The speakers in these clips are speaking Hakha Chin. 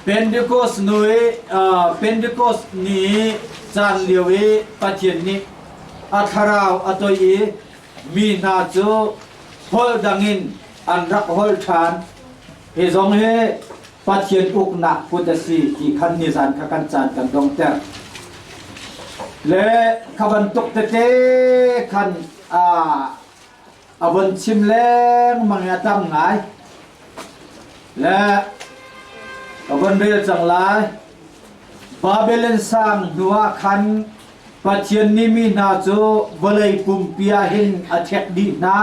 Pentecost nu i Pentecost ni i caan lio i Pathian nih a thlarau a toih i mi hna cu holh dang in an rak holh ṭhan. Hi zong hi Pathian uknak kut a si ti khan nizan kha kan caan kan donghter. Le kha bantuk tete khan a von chim lengmang i a tam ngai. Le ka von rel cang lai. Babylon sang hnu ah khan Pathian nih mi hna cu vawlei pumpi ah hin a ṭhek dih hna.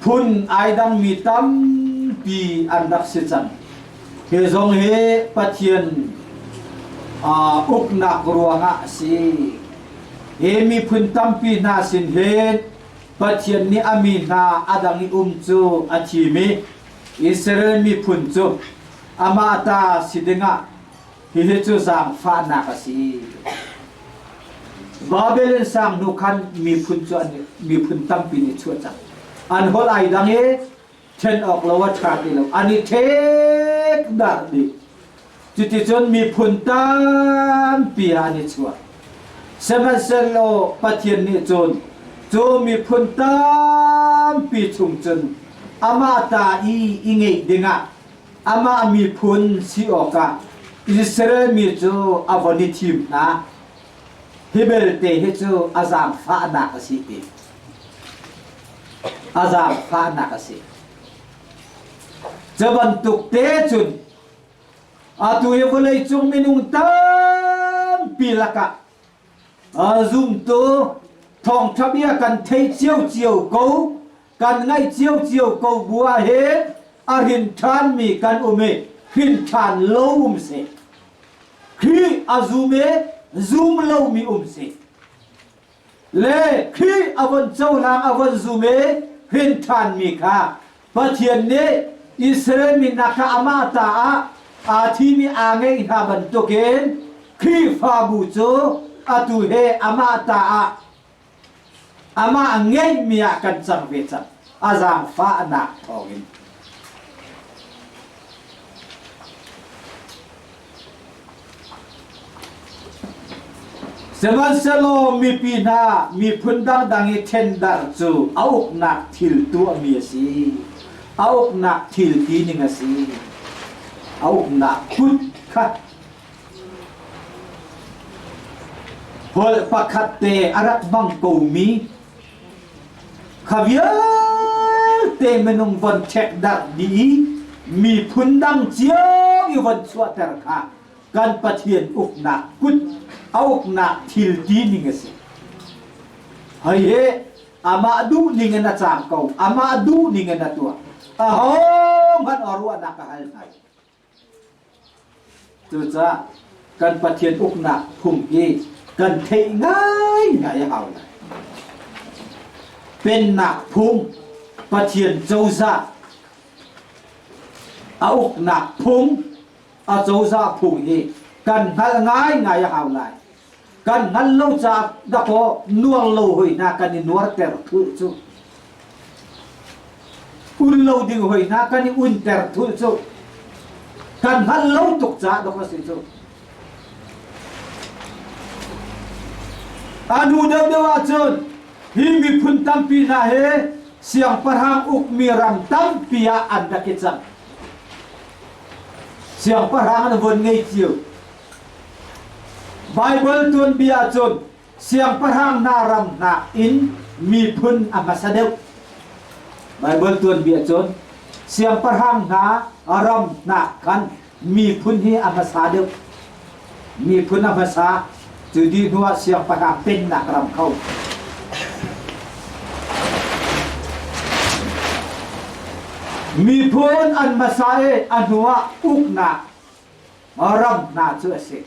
Phun ai dangmi tampi an rak si cang. Hi zong hi Pathian uknak ruangah a si. Hi miphun tampi hna sin hin Pathian nih a mi hna a dang i um cu a thim i Israel miphun cu amah ta si dingah hihi cu zaangfahnak a si. Babylon sang hnu khan miphun cu an miphun tampi nih chuah cang. An holh ai dang i ṭhen awk lo a ṭha ti lo. An i ṭhek darh dih. Cuticun miphun tampi ah an i chuah. Sihmanhsehlaw Pathian nih cun cu miphun tampi chung cun amah ta i i ngeih dingah amah miphun si awkah Israel mi cu a von i thim hna. Hi belte hi cu a zaangfahnak a si ti. A zaangfahnak a si. Cu bantuk te cun atu hi vawleicung minung tampi lakah zumtu thawngṭha bia kan thei ciocio ko kan ngaih ciocio ko bu ah hin a hrin ṭhanmi kan um i hrin ṭhan lo um seh Khrih a zum i zum lomi um seh le Khrih a von cohlang a von zum i hrin ṭhanmi kha Pathian nih Israel mi hna kha amah ta ah aa thimi aa ngeih hna bantukin Khrihfabu cu atu he amah ta ah Amah ngeihmi ah kan cang ve cang. A zaangfahnak thawngin. Sihmanhsehlaw mipi hna miphun dangdang i ṭhendarh cu a uknak thil tuahmi a si. A uknak thil tining a si. A uknak kut kha Holh pakhat te a rak hmang komi kha vialte minung von ṭhekdarh dih i miphun dang cio i von chuahter kha kan Pathian uknak kut a uknak thil ti ning a si. Hei hi amah duh ning in a cang ko, amah duh ning in a tuah. Ahohmanh a ruahnak a hal hna. Cucaah kan Pathian uknak phung hi kan theih ngaingai a hau lai. Pennak phung, Pathian cozah a uknak phung, a cozah phung hi kan hngalh ngaingai a hau lai. Kan hngalh lo caah dakaw nuar lo hoi hna kan i nuarter thulh cu. Un lo ding hoi hna kan i unter thulh cu. Kan hngalh lo tuk caah dok a si cu. A hnu deuhdeuh ahcun hi miphun tampi hna hi siangpahrang ukmi ram tampi ah an rak i cang. Siangpahrang an von ngei cio. Baibal tuanbia ahcun siangpahrang hna ram nakin miphun a hmasa deuh. Baibal tuanbia cun siangpahrang hna ram nakkhan miphun hi a hmasa deuh. Miphun a hmasa cu dih hnuah siangpahrang pennak ram kho. Miphun an hmasa i a hnuah uknak ram hna cu a si.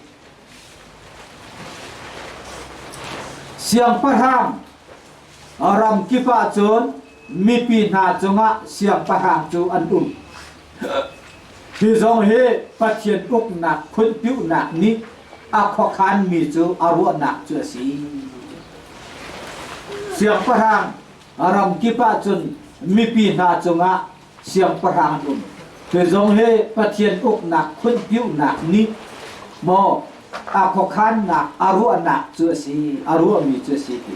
Siangpahrang ram kip ah cun mipi hna cungah siangpahrang cu an um. Hi zong hi Pathian uknak phunpiuhnak nih a khuakhanmi cu a ruahnak cu a si. Siangpahrang ram kip ah cun mipi hna cungah siangpahrang an um. Cu zong hi Pathian uknak khunpiuhnak nih maw a khuakhannak a ruahnak cu a si, a ruahmi cu a si ti.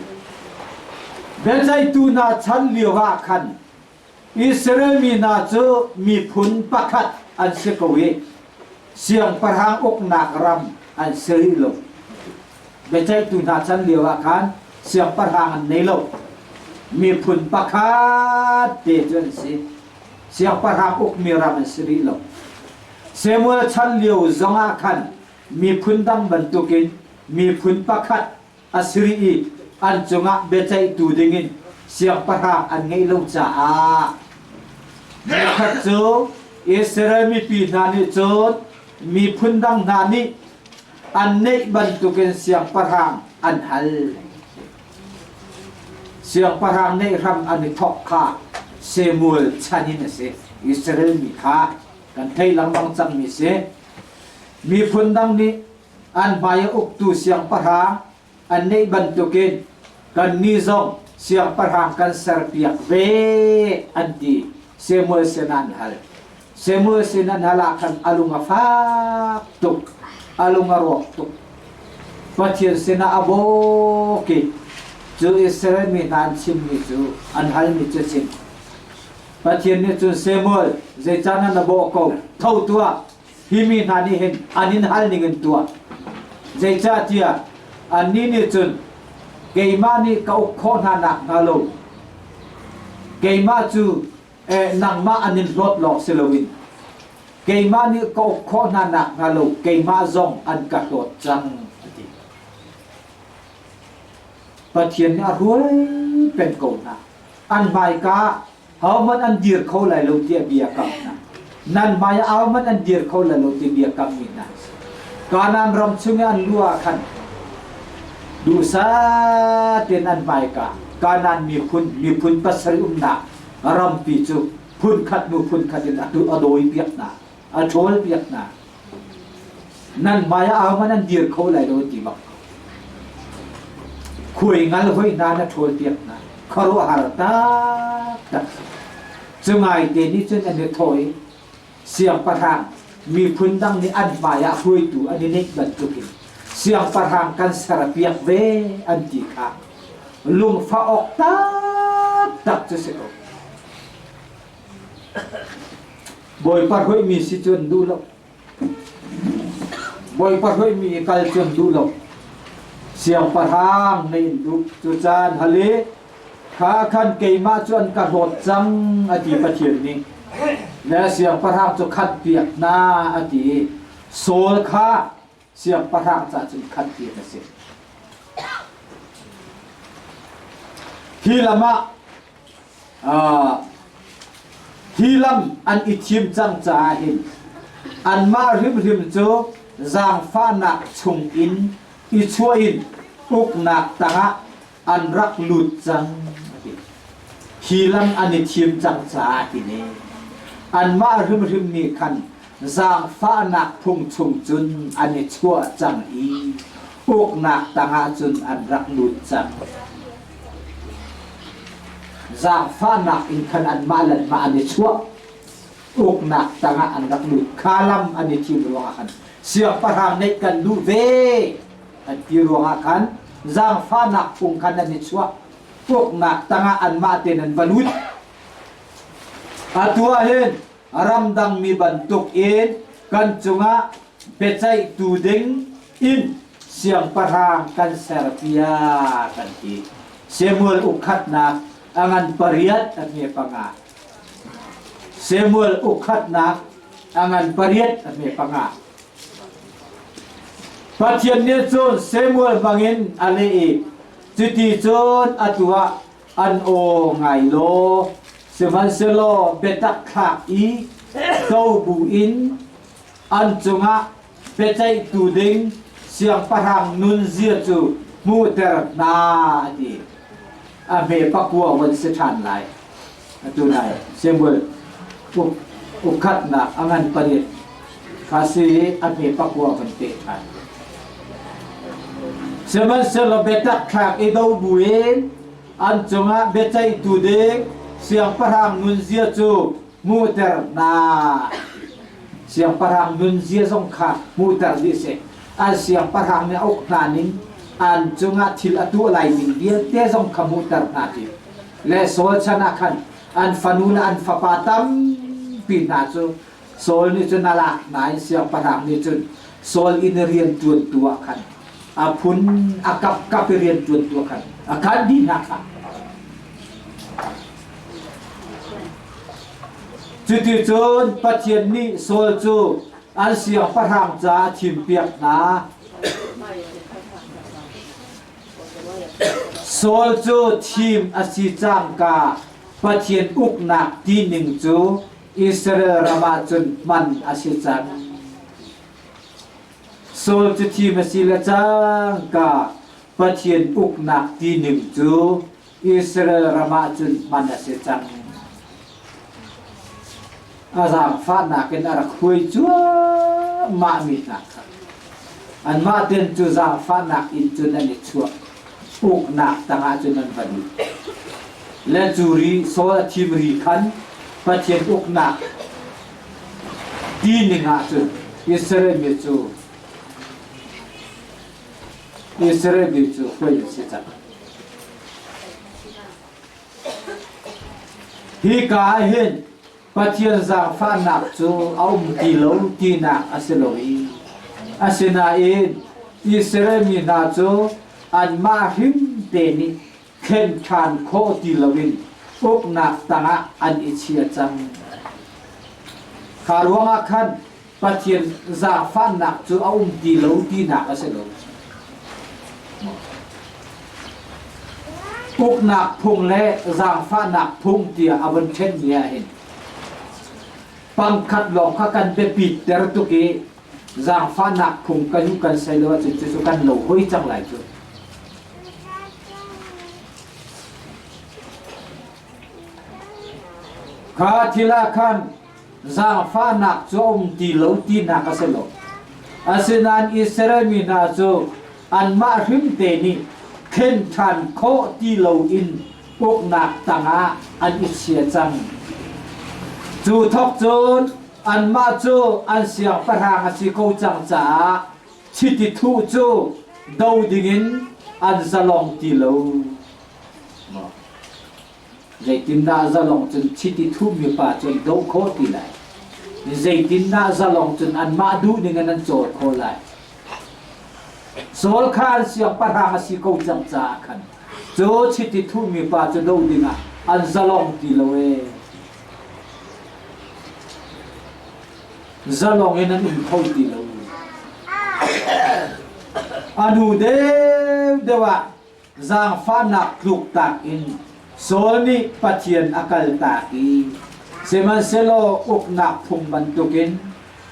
Biaceihtu hna chan lio ah khan Israel mi hna cu miphun pakhat an si ko i siangpahrang uknak ram an si rih lo. Biaceihtu hna chan lio ah khan siangpahrang an nei lo. Miphun pakhat te cu an si. Siangpahrang ukmi ram an si rih lo. Samuel chan lio zongah khan miphun dang bantukin miphun pakhat a si rih i an cungah biaceihtu dingin siangpahrang an ngeih lo caah nikhat cu Israel mipi hna nih cun miphun dang hna nih an neih bantukin siangpahrang an hal. Siangpahrang neih hram an i thawk kha Samuel chan in a si. Israel mi kha kan thei lengmang cangmi si. Miphun dang nih an hmai a uktu siangpahrang an neih bantukin kannih zong siangpahrang kan serpiak ve an ti. Samuel sin an hal. Samuel sin an hal ah khan a lung a fak tuk, a lung a rawk tuk. Pathian sinah a bawk i cu Israel mi hna an chimmi cu an halmi cu a chim. Pathian nih cun Samuel, zeicah na na bawh ko? Tho tuah, hi mi hna nih hin an in hal ning in tuah. Zeicahtiah annih nih cun keimah nih ka uk khawh hna nakhnga lo keimah cu eh, nangmah an in hlawt lawng si loin keimah nih ka uk khawh hna nakhnga lo keimah zong an ka hlawt cang a ti. Pathian nih a hruai peng ko hna. An hmaika ahohmanh an dir kho lai lo tiah bia kam hna. Nan hmai ah ahohmanh an dir kho lai lo ti bia kammi hna an si. Kanaan ram chung i an lu ah khan duhsah tein an hmaika Kanaan miphun miphun pasarih umnak rampi cu phun khat hnu phun khat in a dawi piak hna, a ṭhawl piak hna. Nan hmai ah ahohmanh an dir kho lai lo ti bak. Khuai ngal hoi hna na ṭhawl piak hna. Khuaruahhar taktak. Cu ngaite nih cun an i thawh i siangpahrang miphun dang nih an hmai ah hruaitu an i neih bantukin siangpahrang kan serpiak ve an ti kha lungfah awk taktak cu si ko. Bawipa hruaimi si cu an duh lo. Bawipa hruaimi i kal cu an duh lo. Siangpahrang nei an duh. Cucaah hal i kha khan keimah cu an ka hlawt cang a ti Pathian nih. Le siangpahrang cu khat piak hna a ti i Saul kha siangpahrang ca cun khat piak a si. Hi lam ah Hi lam an i thim cang caah hin anmah hrimhrim cu zaangfahnak chungin i chuah in uknak tangah an rak lut cang a ti. Hi lam an i thim cang caah hin anmah hrimhrim nih khan zaangfahnak phung chung cun an i chuah cang i uknak tangah cun an rak lut cang. Zaangfahnak in khan anmah le anmah an i chuah. Uknak tangah an rak lut. Kha lam an i thim ruangah khan siangpahrang neih kan duh ve an ti ruangah khan zaangfahnak phung khan an i chuah. Uknak tangah anmah tein an va lut. Atu ah hin ramdangmi bantuk in kan cungah biaceihtu ding in siangpahrang kan serpiak kan ti. Samuel ukhatnak a ngan pariat a hme panga. Samuel ukhatnak a ngan pariat a hme panga. Pathian nih cun Samuel hmangin a leh i cuti cun atu ah an aw ngai law sihmanhsehlaw biatak thlak i do bu in an cungah biaceihtu ding siangpahrang nunzia cu hmuhter hna a ti. A hme pakua von si ṭhan lai. Atu nai Samuel uk ukhatnak a ngan pariat kha si a hme pakua von peh ṭhan. Sihmanhsehlaw biatak thlak i do buin an cungah biaceihtu ding siangpahrang nunzia cu hmuhter hna. Siangpahrang nunzia zong kha hmuhter dih seh. An siangpahrang nih a uk hna ning, an cungah thil a tuah lai ning vialte zong kha hmuhter hna ti. Le Saul chan ah khan an fanu le an fapa tampi hna cu Saul nih cun a lak hna i siangpahrang nih cun Saul inn i rianṭuantu ah khan a phun a kapkap i rianṭuantu ah khan a khan dih hna kha. Cuticun Pathian nih Saul cu an siangpahrang caah a thimpiak hna. Saul cu thim a si cangka Pathian uknak tining cu Israel ram ah cun hman a si cang. Saul cu thim a si le cangka Pathian uknak tining cu Israel ram ah cun hman a si cang. A zaangfahnak in a rak huai cuahmah mi hna kha anmah ten cu zaangfahnak in cun an i chuah uknak tangah cun an va lut. Le cu ri Saul a thim ri khan Pathian uknak ti ning ah cun Israel mi cu Israel mi cu hruai an si cang. Hika ah hin Pathian zaangfahnak cu a um ti lo tinak a si lo i asinain Israel mi hna cu anmah hrim te nih thlen ṭhan khawh ti loin uknak tangah an i chia cang. Kha ruangah khan Pathian zaangfahnak cu a um ti lo tinak a si lo. Uknak phung le zaangfahnak phung tiah a vun ṭhenmi ahhin pangkhat lawng kha kan biapit ter tuk i zaangfahnak phung kan kan sei lo ahcun cucu kan lo hoi cang lai cu. Kha thil ah khan zaangfahnak cu a um ti lo tinak a si lo. Asinain Israel mi hna cu anmah hrimte nih thlen ṭhan khawh ti loin uknak tangah an i chia cang. Cu thawk cun anmah cu an siangpahrang a si ko cang caah chiti thuh cu do dingin an zalong ti lo. Zeitindah zalong cun chiti thummi pa cu an doh khawh ti lai? Zeitindah zalong cun anmah duh ning in an cawl khawh lai? Saul kha an siangpahrang a si ko cang caah khan cu chiti thummi pa cu doh dingah an zalong ti lo ee. Zalong in an um kho ti lo. A hnu deuhdeuh ah zaangfahnak tluktak in Saul nih Pathian a kaltak i sihmanhsehlaw uknak phung bantukin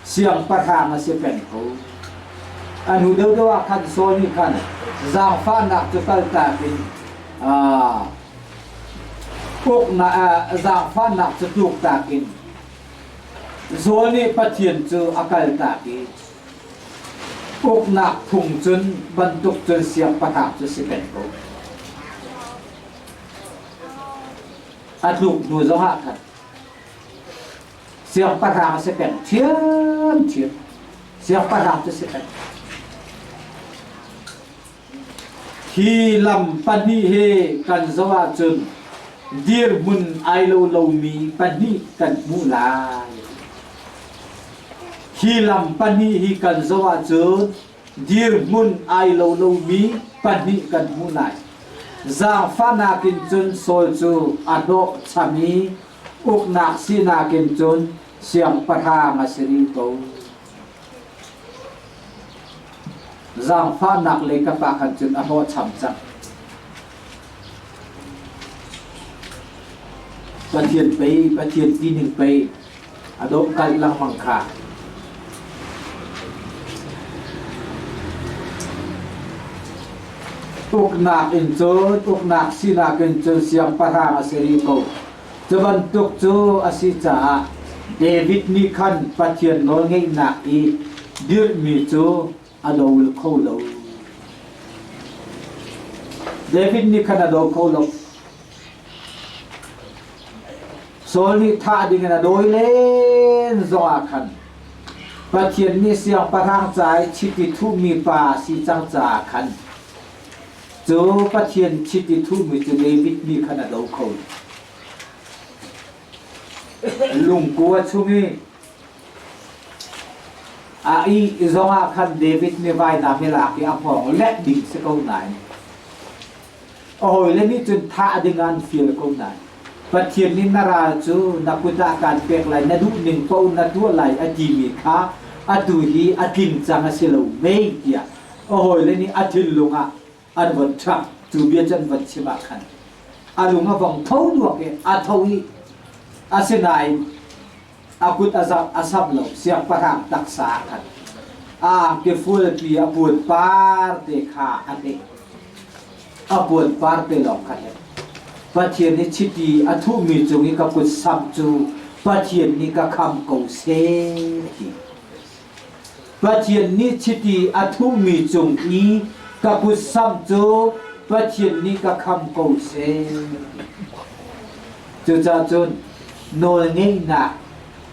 siangpahrang a si peng ko. A hnu deuhdeuh ah khan Saul nih khan zaangfahnak cu kaltak in uknak zaangfahnak cu tluktak in Saul nih Pathian cu a kaltak i Uknak phung cun bantuk cun siangpahrang cu si peng ko. A tluk hnu zongah khan siangpahrang a si peng ṭhiamṭhiam. Siangpahrang cu si peng. Hi lam pahnih hi kan zoh ahcun dirhmun ai lo lomi pahnih kan hmuh lai. Hi lam pahnih hi kan zoh ahcun dirhmun ai lo lomi pahnih kan hmuh lai. Zaangfahnak in cun Saul cu a hlawhcham i uknak sinak in cun siangpahrang a si rih ko. Zaangfahnak lei ka pa khan cun a hlawhcham cang. Pathian pei, Pathian tining pei a dawhkalh lengmang kha. Uknak in cun, uknak sinak in cun siangpahrang a si rih ko. Cu bantuk cu a si caah David nih khan Pathian nawlngeihnak i dirhmi cu a dol kho lo. David nih khan a do kho lo. Saul nih thah dingin a dawi len zongah khan. Pathian nih siangpahrang ca i chiti thuhmi pa a si cang caah khan cu Pathian chiti thuhmi cu David nih khan a do kho. Lungkua chung i a ih zongah khan David nih vainam i lak i a hngawng lek ding si ko nain A hawile nih cun thah ding ah an fial ko nain Pathian nih na ral cu na kut ah kaan pek lai, na duh ning paoh na tuah lai a timi kha atu hi a tling cang a si lo mei tiah a hawile nih a thinlung ah an von ṭhangh. Cu bia cu an von chim ah khan a lung a vong tho duak i a tho i asinain a kut a samh lo siangpahrang taksa ah khan a angki fulpi a puan par te kha a hleh a puan par te lawng kha hleh Pathian nih chiti a thuhmi cung i ka kut samh cu Pathian nih ka kham ko seh ti Pathian nih chiti a thuhmi cung i ka kut samh cu Pathian nih ka kham ko seh Cucaah cun nawlngeihnak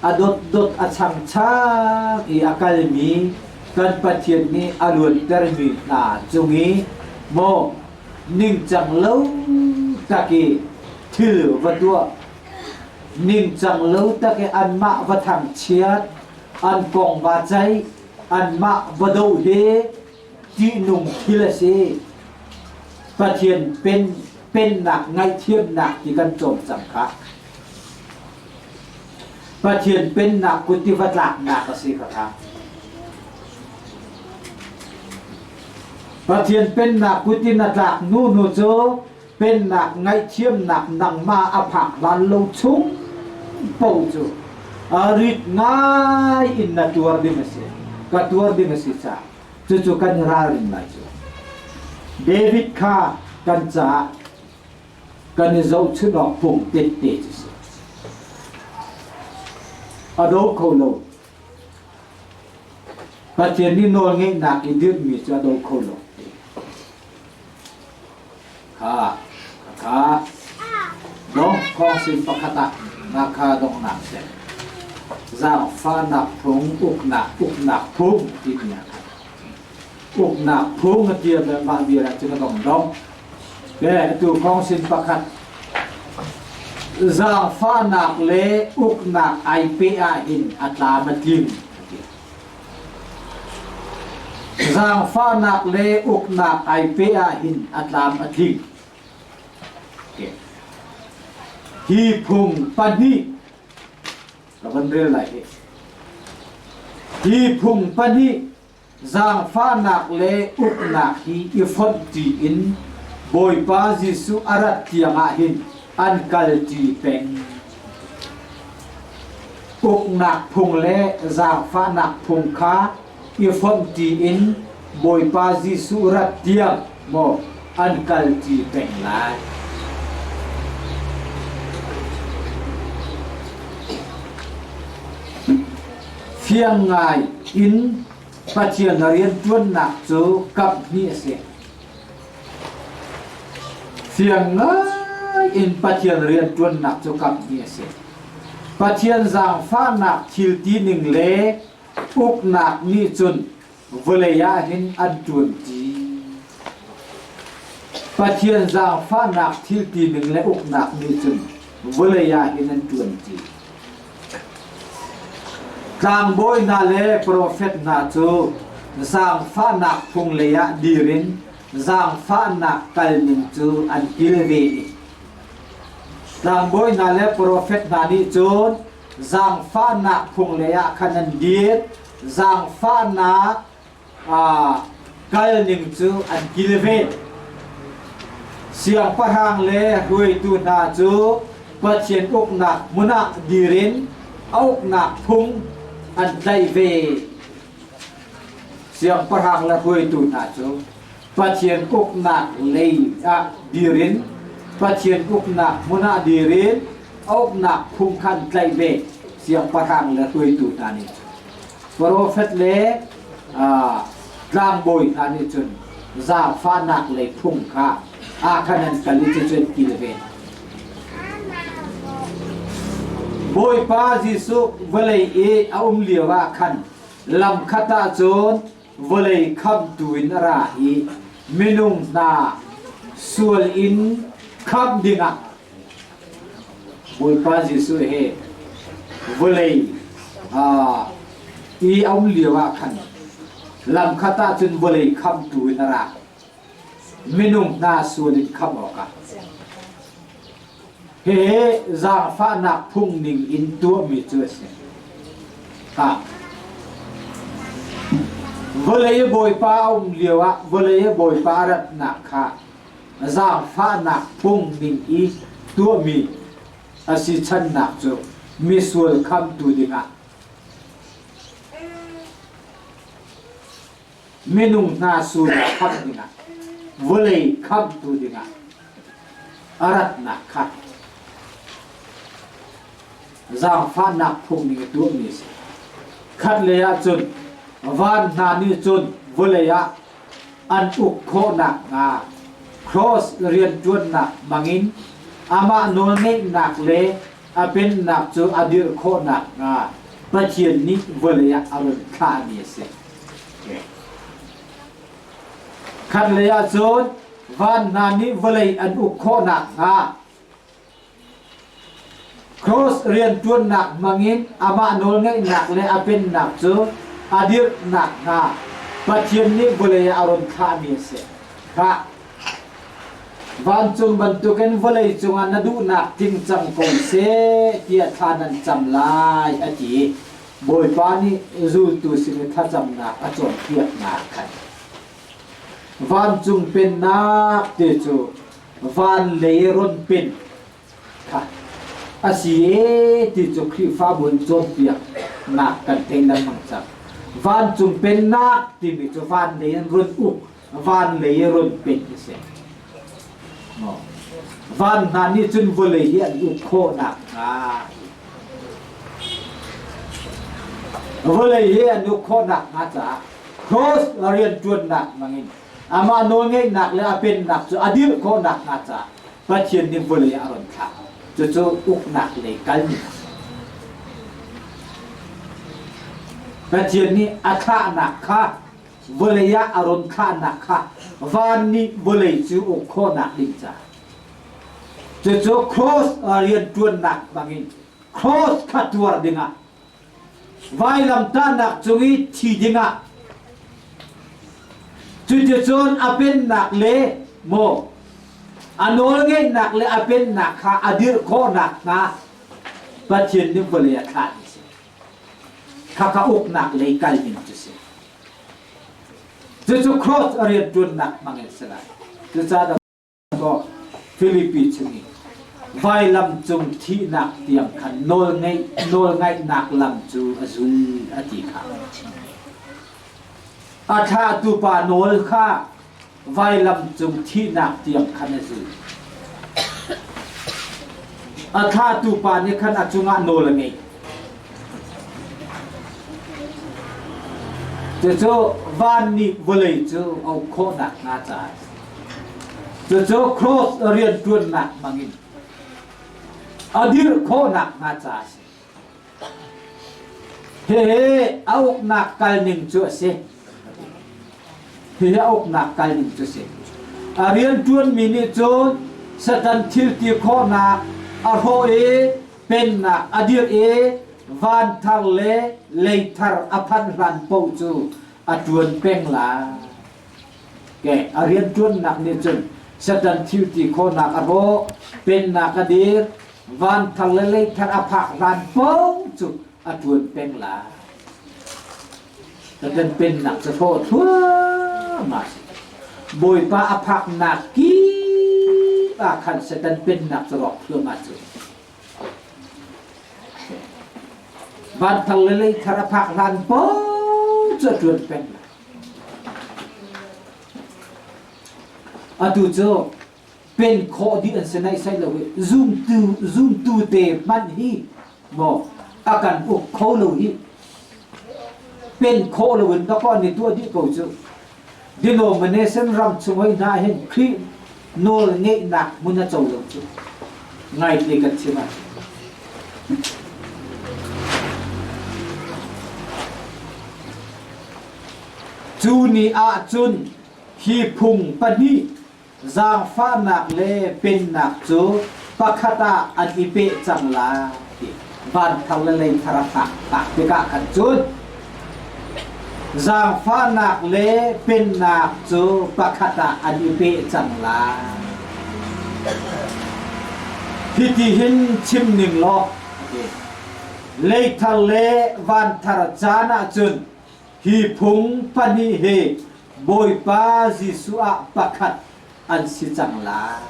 a dotdot a changchang i a kalmi kan Pathian nih a luantermi hna cung i maw ningcang lo tak i thil va tuah ningcang lo tak i anmah va thangchiat an kong va ceih anmah va doh hi ṭihnung thil a si. Pathian pen pennak ngaihthiamnak ti kan cawm cang kha. Pathian pennak kut ti va tlaknak a si kha kha. Pathian pennak kut in a tlak nu nu cu pennak ngaihthiamnak nangmah a phak hlan lo chung po cu a rit ngai in na tuar ding a si. Ka tuar ding a si caah Cucu kan i ralring lai cu. David kha kan caah kan i zohchunh awk phung tette cu si. A do kho lo. Pathian nih nawlngeihnak i dirhmi cu a do kho lo. Kha, kha, dong khawngsin pakhat ah ngakha donghnak seh. Zaangfahnak phung, uknak, uknak phung timi ah khan. Uknak phung a ti le mah bia ah cun a dong dong. Ke atu khawngsin pakhat zaangfahnak le uknak ai pe ah hin a tlam a tling. Zaangfahnak le uknak ai pe ahhin a tlam a tling. Hi phung pahnih ka van rel lai hi. Hi phung pahnih zaangfahnak le uknak hi i fonh ṭi in Bawipa Jesuh a rat tiang ah hin an kal ṭi peng. Uknak phung le zaangfahnak phung kha i fonhṭi in Bawipa Jesuh rat tiang maw an kalṭi peng lai. Fiang ngai in Pathian rianṭuannak cu kaphnih a si. Fiang ngai in Pathian rianṭuannak cu kaphnih a si. Pathian zaangfahnak thil tining le uknak nih cun vawlei ah hin an ṭuanṭi. Pathian zaangfahnak thil tining le uknak nih cun vawlei ah hin an ṭuanṭi. Tlangbawi hna le profet hna cu zaangfahnak phung lei ah dir in zaangfahnak kalning cu an kilven i tlangbawi hna le profet hna nih cun zaangfahnak phung lei ah khan an dir zaangfahnak kalning cu an kilven. Siangpahrang le hruaitu hna cu Pathian uknak hmun ah dir in a uknak phung an tlaih ve. Siangpahrang le hruaitu hna cu Pathian uknak lei ah dir in Pathian uknak hmun ah dir in a uknak phung kha an tlaih ve. Siangpahrang le hruaitu hna nih cun Profet le tlangbawi hna nih cun zaangfahnak lei phung kha ah khan an kal i cucu an kilven. Bawipa Jesuh vawlei i a um lio ah khan. Lamkhat ahcun vawlei khamhtu in a ra i minung hna sual in khamh dingah Bawipa Jesuh he vawlei i a um lio ah khan lamkhat ahcun vawlei khamhtu in a ra. Minung hna sual in khamh awkah. Hihi zaangfahnak phung ning in tuahmi cu a si. Ha. Vawlei i Bawipa a um lioah vawlei i Bawipa a ratnak kha zaangfahnak phung ning i tuahmi a si channak cu misual khamtu dingah minung hna sul khamh dingah vawlei khamhtu dingah a ratnak kha zaangfahnak phung ning a tuahmi a si. Khatlei ah cun van hna nih cun vawlei ah an uk khawh nakhnga cross rianṭuannak hmangin amah nawlngeihnak le a pennak cu a dirh khawh nakhnga Pathian nih vawlei ah a run thlahmi a si. Khatlei ah cun van hna nih vawlei an uk khawh nakhnga cross rianṭuannak hmangin amah nawlngeihnak le a pennak cu a dirh nakhnga Pathian nih vawlei ah a run thlahmi a si. Khah! Vancung bantukin vawlei cungah na duhnak tling cang ko seh tiah thla nan cam lai a ti. Bawipa nih zultu sin i thlacamnak a cawnpiaknak khan vancung pennak te cu van lei run pen kha a si e ti cu Khrihfabu in cawnpiaknak kan thei lengmang cang. Vancung pennak timi cu van lei in run uk, van lei i run pen a si. Van hna nih cun vawlei hi an uk khawh nakhnga vawlei hi an uk khawh nakhnga caah cross rianṭuannak hmangin amah nawlngeihnak le a pennak cu a dirh khawh nakhnga caah Pathian nih vawlei ah a run thlah. Cucu uknak lei kalmi a si. Pathian nih a thlahnak kha vawlei ah a run thlahnak kha van nih vawlei cu uk khawhnak ding caah cucu cross rianṭuannak bangin cross kha tuar dingah vailamtahnak cung i thi dingah cuticun a pennak le maw a nawlngeihnak le a pennak kha a dirh khawhnak hnga Pathian nih vawlei a thlah ni si khakha uknak lei kal ning cu si. Cucu cross a rianṭuannak hmang in si lai. Cucaah kaw Filipi chung i vailam cung thihnak tiang khan nawlngeih nawlngaihnak lam cu a zul a ti kha. A thlahtu pa nawl kha vailam cung thihnak tiang khan a zul. A thlahtu pa nih khan a cungah nawl a ngei. Cucu van nih vawlei cu a uk khawh nakhnga caah a si. Cucu cross rianṭuannak hmangin a dirh khawh nakhnga caah a si. Hihi a uknak kalning cu a si. Hihi a uknak kalning cu a si. A rianṭuanmi nih cun Satan thil ti khawhnak a hrawh i pennak a dirh i van thar le lei thar a phanh hlan paoh cu a ṭuan peng lai. Ke a rianṭuannak nih cun Satan thil ti khawhnak a hrawh, pennak a dir, van thar le lei thar a phak hlan paoh cu a ṭuan peng lai. Satan pennak cu hrawh thluahmah a si. Bawipa a phaknak kip ah khan Satan pennak cu rawk thluahmah cu. Van thar le lei thar a phak hlan paoh cu a ṭuan peng lai. Atu cu pen khawh dih an si naihsai lo i zumtu zumtu te hmanh hi maw a kan uk kho lo hi pen khawh lo in dakaw ni tuah dih ko cu denomination ram chung hoi hna hin Khrih nawl ngeihnak hmun a co lo cu ngaite kan chim ah Cu ni ah cun hi phung pahnih zaangfahnak le pennak cu pakhat ah an i peh cang lai ti vanthar le leithar a phak phak tikah khan cun zaangfahnak le pennak cu pakhat ah an i peh cang lai. Hiti hin chim ning law leithar le vanthar caan ah cun hi phung pahnih hi Bawipa Jesuh ah pakhat an si cang lai.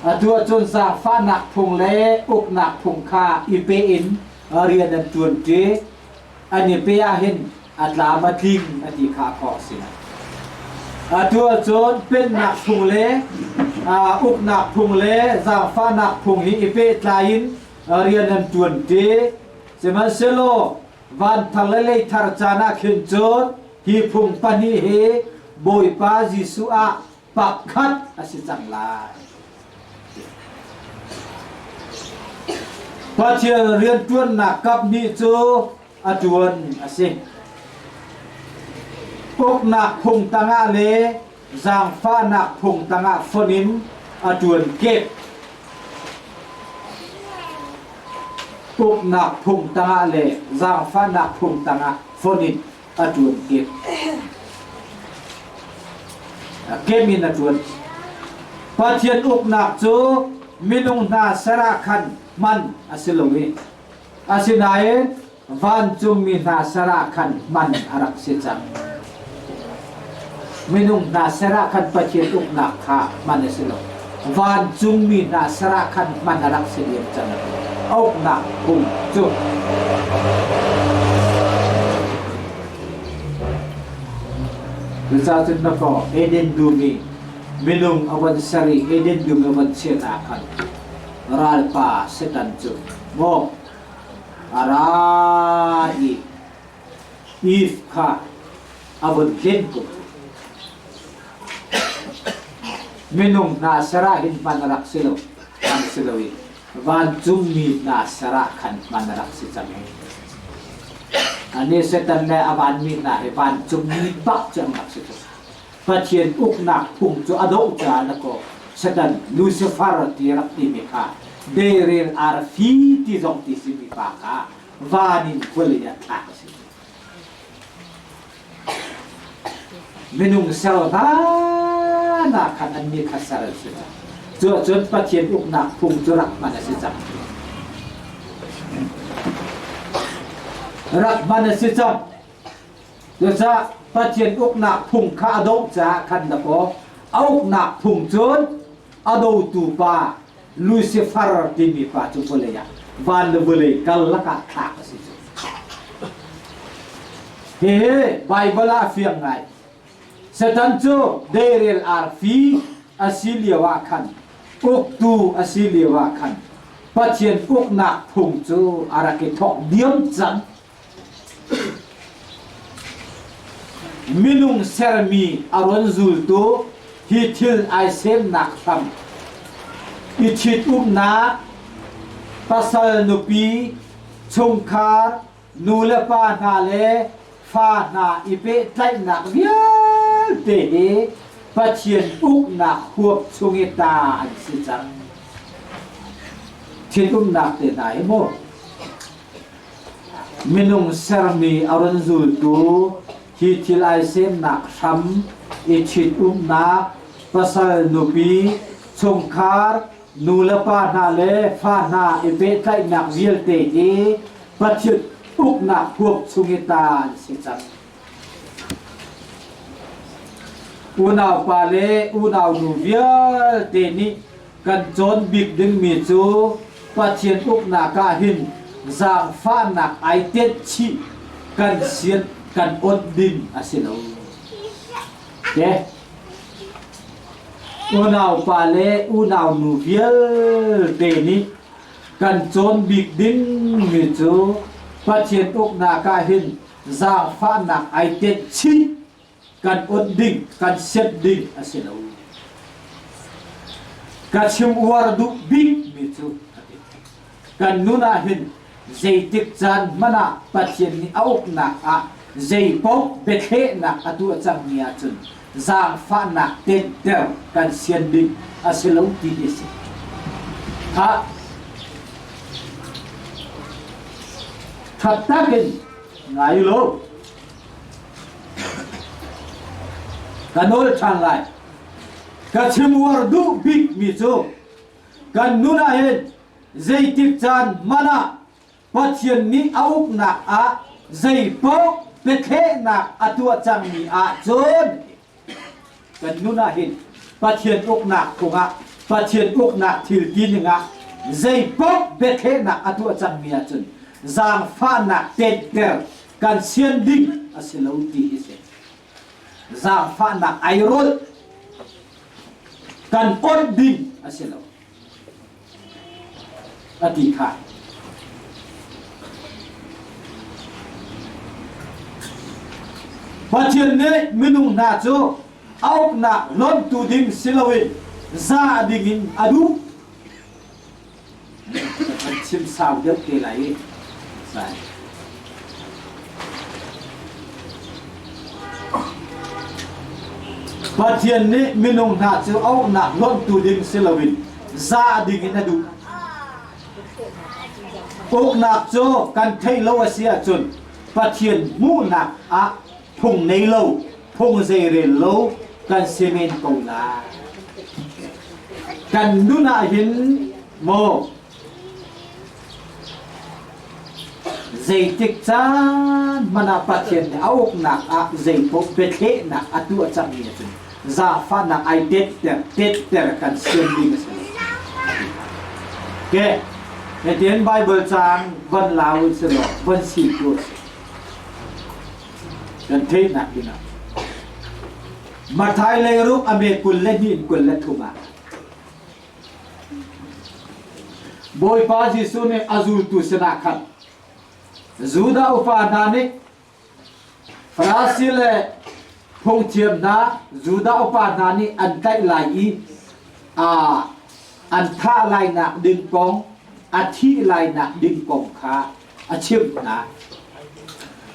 Atu ahcun zaangfahnak phung le uknak phung kha i pe in rian an ṭuanṭi. An i pe ahhin a tlam a tling a ti kha khawh a si. Atu ahcun pennak phung le uknak phung le zaangfahnak phung hi i pehtlai in rian an ṭuanṭi. Sihmanhsehlaw Vanthar le leithar caan ah khin cun hi phung pahnih hi Bawipa Jesuh ah pakhat a si cang lai. Pathian rianṭuannak kap hnih cu a ṭuan a si. Uknak phung tangah le zaangfahnak phung tangah fonh in a ṭuan kep. Uknak phung tangah le zaangfahnak phung tangah fonh in a ṭuan kep. Kem in a ṭuan. Pathian uknak cu minung hna ser ah khan hman a si lo i asinain vancungmi hna ser ah khan hman a rak si cang. Minung hna ser ah khan Pathian uknak kha hman a si lo. Vancungmi hna ser ah khan hman a rak si diam cang. Uknak phung cu Cucaah cun na kaw Eden dum i minung a von ser i Eden dum a von chiah ah khan ralpa Satan cu maw A ra i Eve kha a vun hlen ko. Minung hna ser ah hin hman a rak si lo, an si lo i vancungmi hna ser ah khan hman a rak si cang i. Ani Satan le a vanmi hna hi vancungmi bak cu an rak si cang. Pathian uknak phung cu a doh caah na kaw Satan Lucifer ti rak timi kha deirel arfi ti zong ti simi pa kha van in vawlei ah thlak a si. Minung ser hlan ah khan annih kha ser an si cang. Cu ahcun Pathian uknak phung cu rak hman a si cang. Rak hman a si cang. Cucaah Pathian uknak phung kha a doh caah khan dakaw a uknak phung cun a dotu pa Lucifer timi pa cu vawlei ah van le vawlei karlak ah thlak a si cu. Hihi Baibal ah a fiang ngai. Satan cu deirel arfi a si lio ah khan uktu a si lio ah khan Pathian uknak phung cu a rak i thawk diam cang. Minung sermi a run zultu hi thil ai semnak hram i ṭhitumnak, pasal nupi, chungkhar, nu le pa hna le fa hna i pehtlaihnak vialte hi Pathian uknak huap chung i ta an si cang. Ṭhitumnak te hna hi mu Minung sermi a run zultu hi thil ai semnak hram i ṭhitumnak, pasal nupi, chungkhar, nu le pa hna le fa hna i pehtlaihnak vialte hi Pathian uknak huap chung i ta an si cang. Unaupa le unaunu vialte nih kan cawn bik dingmi cu Pathian uknak ah hin zaangfahnak ai tenh chih kan sian kan awnh ding a si lo. Ke unaupa le unaunu vialte nih kan cawn bik dingmi cu Pathian uknak ah hin zaangfahnak ai tenh chih kan awnh ding kan sianh ding a si lo. Ka chim uar duh bikmi cu kan nun ah hin zeitik caan hmanh ah Pathian nih a uknak ah Zeipaoh biathlehnak a tuah cangmi ahcun zaangfahnak tenhter kan sian ding a si lo ti hi a si. Khah ṭhat in ngai lo. Ka nawl ṭhan lai. Ka chim uar duh bikmi cu kan nun ah hin zeitik caan hmanh ah Pathian nih a uknak ah zeipaoh biathlehnak a tuah cangmi ahcun kan nun ah hin Pathian uknak phungah Pathian uknak thil tining ah zeipaoh biathlehnak a tuah cangmi ahcun zaangfahnak tenter kan sian ding a si lo ti hi si. Zaangfahnak airolh kan onh ding a si lo. A ti kha. Pathian nih minung hna cu a uknak lontu ding si loin za dingin a duh. An chim sau deuh te lai i. Sai. Pathian nih minung hna cu a uknak lontu ding si loin za dingin a duh. Uknak cu kan theih lo a si ahcun Pathian hmuhnak ah phung nei lo, phung zeirel lo kan si men ko lai. Kan nun ah hin maw zeitik caan hmanh ah Pathian nih a uknak ah zeipaoh biathlehnak a tuah cangmi ahcun zaangfahnak ai tetter tetter kan sian ding a si lo. Ke Hetian Bible caang van lau si law van si tu a si. Kan theihnak dingah. Mathai leiruk a me kul le hnih 23 ah Bawipa Jesuh nih a zultu sinah khan Judah upa hna nih Farasi le phungthiam hna Judah upa hna nih an tlaih lai i an thah lainak ding kong a thih lainak ding kong kha a chimh hna.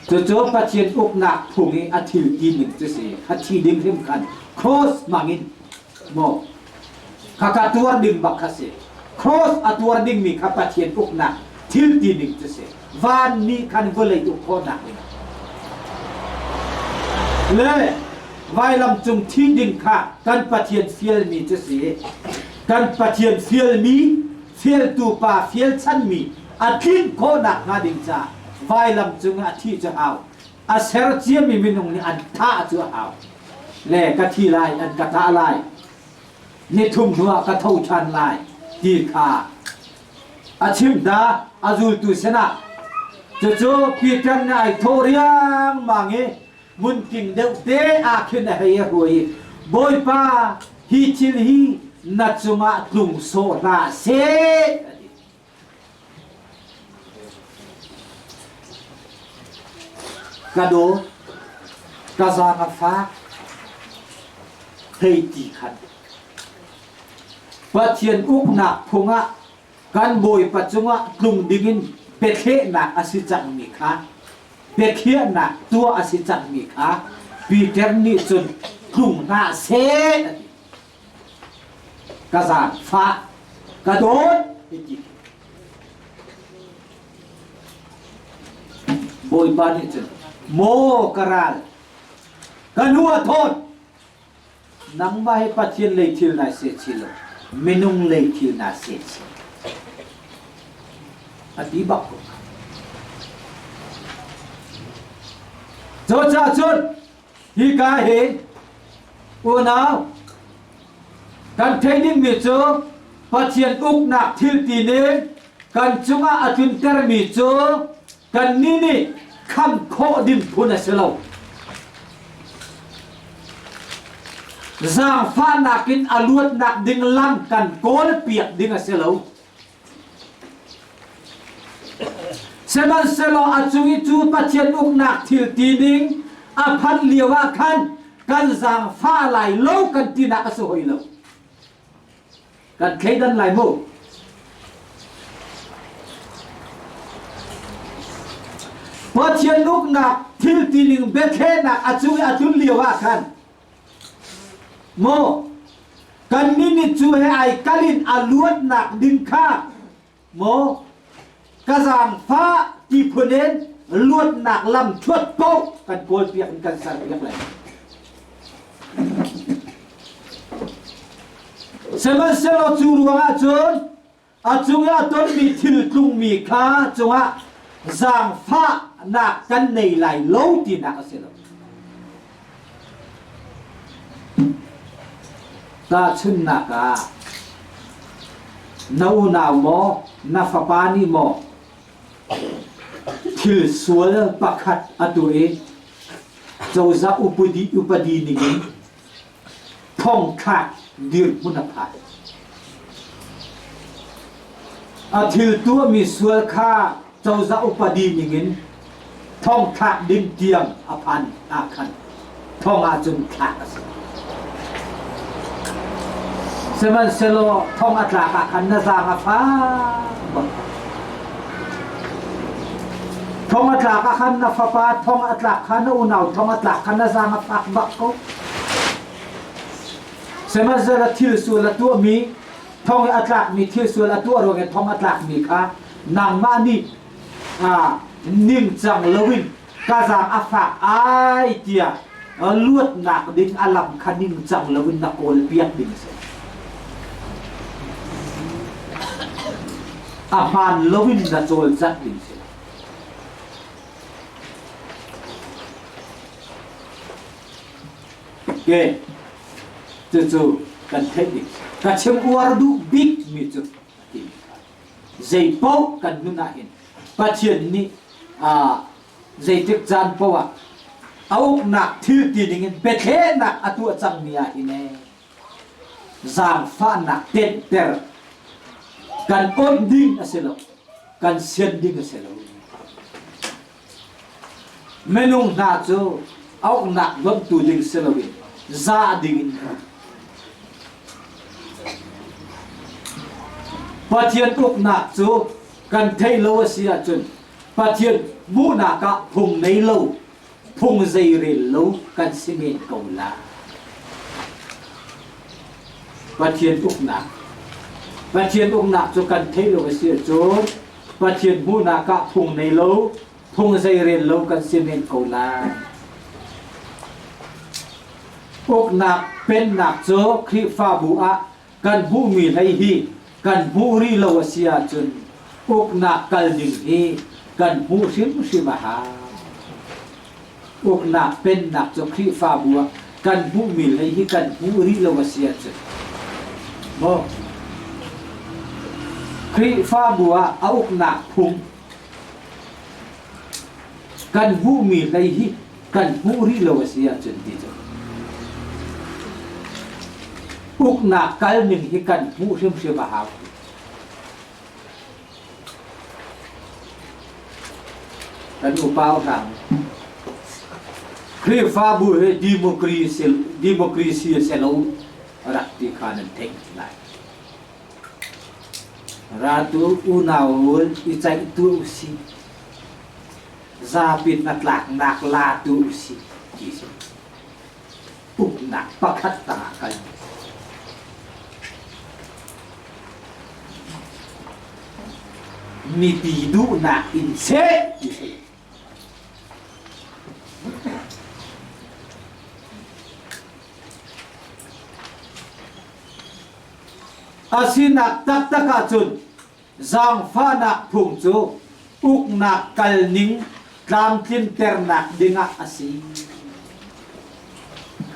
Cucu Pathian uknak phung i a thil ti ning cu si. A thi ding hrim khan cross hmangin maw khaka tuar ding bak kha si. Cross a tuar dingmi kha Pathian uknak thil ti ning cu si. Van nih khan vawlei uk khawhnak ding. Le vailam cung thi ding kha kan Pathian fialmi cu si. Kan Pathian fialmi fialtu pa fialchanmi a tlin khawhnak hnga ding caah vailam cungah a thi cu hau. A ser ciami minung nih an thah cu a hau. Le ka thi lai, an ka thah lai. Nithum hnuah ka tho ṭhan lai ti kha a chimh hna a zultu sinah. Cucu Peter nih ai thawh riangmang i hmunking deuh te ah khin a hei a hruai i Bawipa hi thil hi na cungah tlung sawh hlah seh a ti. Ka daw, ka zaang a fak, hei ti khan. Pathian uknak phung ah kan Bawipa cungah tlung dingin biathlehnak a si cangmi kha biakhiahnak tuah a si cangmi kha Peter nih cun tlung hlah seh a ti. Ka zaangfah, ka dawt ti. Bawipa nih cun maw ka ral, ka hnu a thawt, nangmah hi Pathian lei thil nai seh chi lo, minung lei thil naa seh chi. A ti bak ko. Cucaah cun hika hi unau kan theih dingmi cu Pathian uknak thil ti ning kan cungah a tluntermi cu kannih nih kham khawh ding phun a si lo. Zaangfahnak in a luatnak ding lam kan kawl piak ding a si lo. Sihmanhsehlaw a cung i cu Pathian uknak thil ti ning a phanh lio ah khan kan zaangfah lai lo kan tinak a si hoi lo. Kan thleidan lai mu. Pathian uknak thil tining biathlehnak a cung i a tlun lio ah khan maw kannih nih cu he ai kal in a luatnak ding kha maw ka zaangfah ti phun in luatnak lam thuat paoh kan kawlpiak in kan serpiak lai. Sihmanhsehlaw cu ruangah cun a cung i a tonmi thil tlungmi kha cungah zaangfahnak kan nei lai lo tinak a si lo. Tahchunhnak ah, na unau maw, na fapa nih maw thil sual pakhat a tuah i cozah upadi upadi ningin thongthlak dirhmun a phan. A thil tuahmi sual kha cozah upadi ningin thongthlak ding tiang a phan ah khan thong ahcun thlak a si. Sihmanhsehlaw thong a tlak ah khan na zaang a fak bak. Thong a tlak ah khan na fapa thong a tlak kha na unau thong a tlak kha na zaang a fak bak ko. Sihmanhsehlaw thil sual a tuahmi thong i a tlakmi thil sual a tuah ruang i thong a tlakmi kha nangmah nih ningcang loin ka zaang a fak ai tiah luatnak ding a lam kha ningcang loin na kawl piak ding a si. A hmaan loin na cawlcangh ding a si. Ke cucu kan theih ding ka chim uar duh bik mi cu ti zei paoh kan nun ah hin Pathian nih zeitik caan paoh ah a uknak thil ti ding in biathlehnak a tuah cangmi ah hin ee zaangfahnak tenhter kan onh ding a si lo kan sian ding a si lo Minung hna cu auhnak donhtu ding si loin za ding in Pathian uknak cu kan theih lo a si ahcun Pathian hmuhnak ah phung nei lo, phung zeirel lo kan si men ko la. Pathian uknak Pathian uknak cu kan theih lo a si ahcun Pathian hmuhnak ah phung nei lo, phung zeirel lo kan si men ko lai. Uknak pennak cu Khrihfabu ah kan hmuhmi hlei hi kan hmuh rih lo a si ahcun uknak kal ning hi kan hmuh hrimhrim a hau. Uknak pennak cu Khrihfabu ah kan hmuhmi hlei hi kan hmuh rih lo a si ahcun maw Khrihfabu ah a uknak phung kan hmuhmi hlei hi kan hmuh rih lo a si ahcun ti cu uknak kalning hi kan hmuh hrimhrim a hau. Kan upa hrang Khrihfabu hi democracy democracy a si lo rak ti kha nan theih lai. Ratu unau rual i caih tu usih. Zapi hnatlaknak la tu usih ti si. Uknak pakhat tangah kal. Mipi duhnak in seh ti si. Asinak taktak ahcun zaangfahnak phung cu uknak kalning tlamtlinternak dingah a si.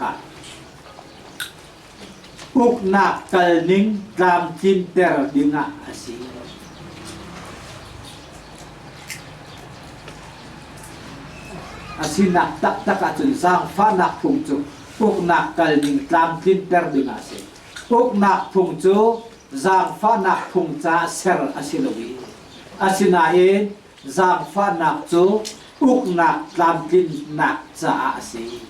Kha. Uknak kalning tlamtlinter dingah a si. A sinak taktak ahcun zaangfahnak phung cu uknak kalning tlamtlinter dingah a si. Uknak phung cu zaangfahnak phung caah ser a si lo i asinain zaangfahnak cu uknak tlamtlinnak caah a si.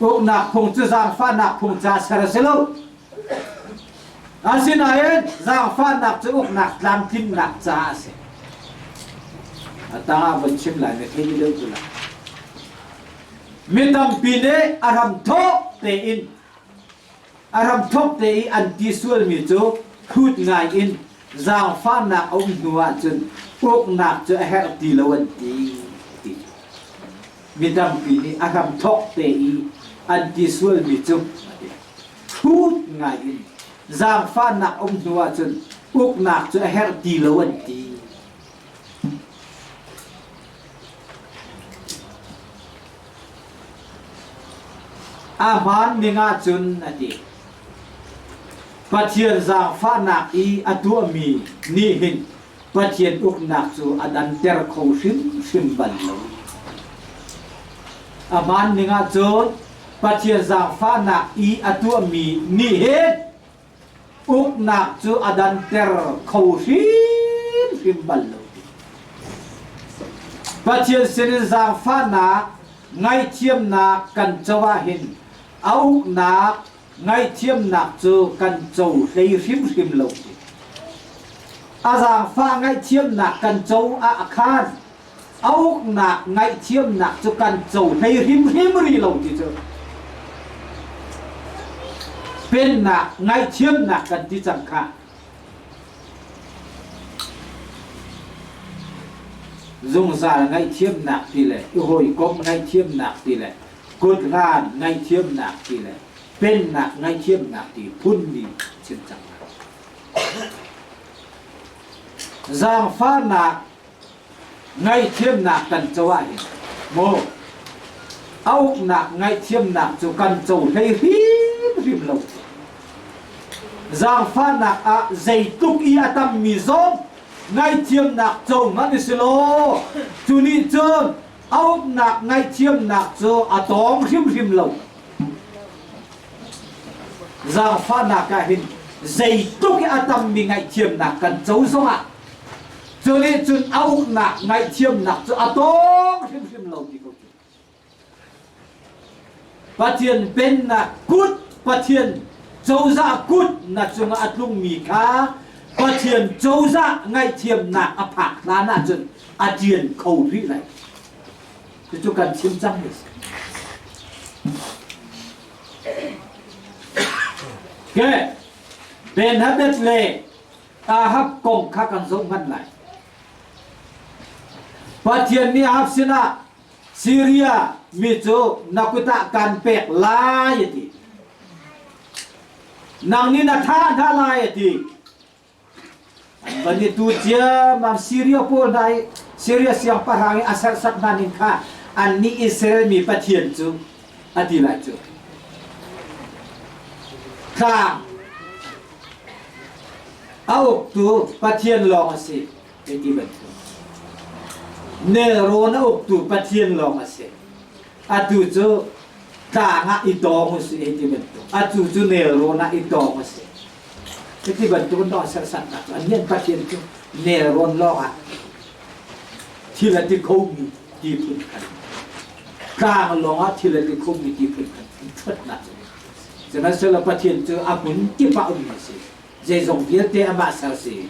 Uknak phung cu zaangfahnak phung caah ser a si lo. Asinain zaangfahnak cu uknak tlamtlinnak caah a si. A tangah von chim lai na thei deuh tu lai. Mi tampi nih a ram thawk tein a ram thawk te i an ti sualmi cu hrut ngai in zaangfahnak a um hnu ahcun uknak cu a herh ti lo an ti. ti. Mi tampi nih a ram thawk te i an ti sualmi cu hrut ngai in zaangfahnak a um hnu ahcun uknak cu a herh ti lo an ti. A hmaan ning ahcun a ti. Pathian zaangfahnak i a tuahmi nih hin Pathian uknak cu a danter kho hrimhrim bal lo. A hmaan ning ahcun Pathian zaangfahnak i a tuahmi nih hin uknak cu a danter kho hrimhrim bal lo. Pathian sinin zaangfahnak ngaihthiamnak kan co ahhin a uknak ngaihthiamnak cu kan co hlei hrimhrim lo. A zaangfah ngaihthiamnak kan co ah khan a uknak ngaihthiamnak cu kan co hlei hrimhrim rih lo ti cu pennak ngaihthiamnak kan ti cang kha zungzal ngaihthiamnak ti le i hawikom ngaihthiamnak ti le kuthlan ngaihthiamnak ti le pennak ngaihthiamnak ti phunmi chim cang zaangfahnak ngaihthiamnak kan co ahhin maw a uknak ngaihthiamnak cu kan co hlei hrimhrim lo. Zaangfahnak ah zeitluk i a tammi zong ngaihthiamnak co hmanh i si law cu nih cun a uknak ngaihthiamnak cu a tawng hrimhrim lo. Zaangfahnak ah hin zeitluk i a tammi ngaihthiamnak kan co zongah Cu nih cun a uknak ngaihthiamnak cu a tawng hrimhrim lo ti ko cu. Pathian pennak kut, Pathian cozah kut na cungah a tlungmi kha Pathian cozah ngaihthiamnak a phak hlan ahcun a ṭian kho rih lai. Cucu kan chim cang mi si. Okay. Ben-Hadad le Ahab kong kha kan zoh hmanh lai. Pathian nih Ahab sinah Syria mi cu na kut ah kan pek lai a ti. Nang nih na thah hna lai a ti. Van i tu ciammam Syria pawl hna i Syria siangpahrang i a serhsat hna ning kha annih Israel mi Pathian cu a ti lai cu. Tlang A uktu Pathian lawng a si hei ti bantuk. Nelrawn a uktu Pathian lawng a si. Atu cu tlang ah i tawng u si hei ti bantuk. Atu cu nelrawn ah i tawng a si. Hiti bantuk in dawh serhsatnak cu an nih Pathian cu nelrawn lawng ah thil a ti khomi ti phun khan tlang lawng ah thil a ti khomi ti phun khan ṭhatnak cu Sihmanhsehlaw Pathian cu a hmun kip ah um a si. Zeizong vialte amah ser si.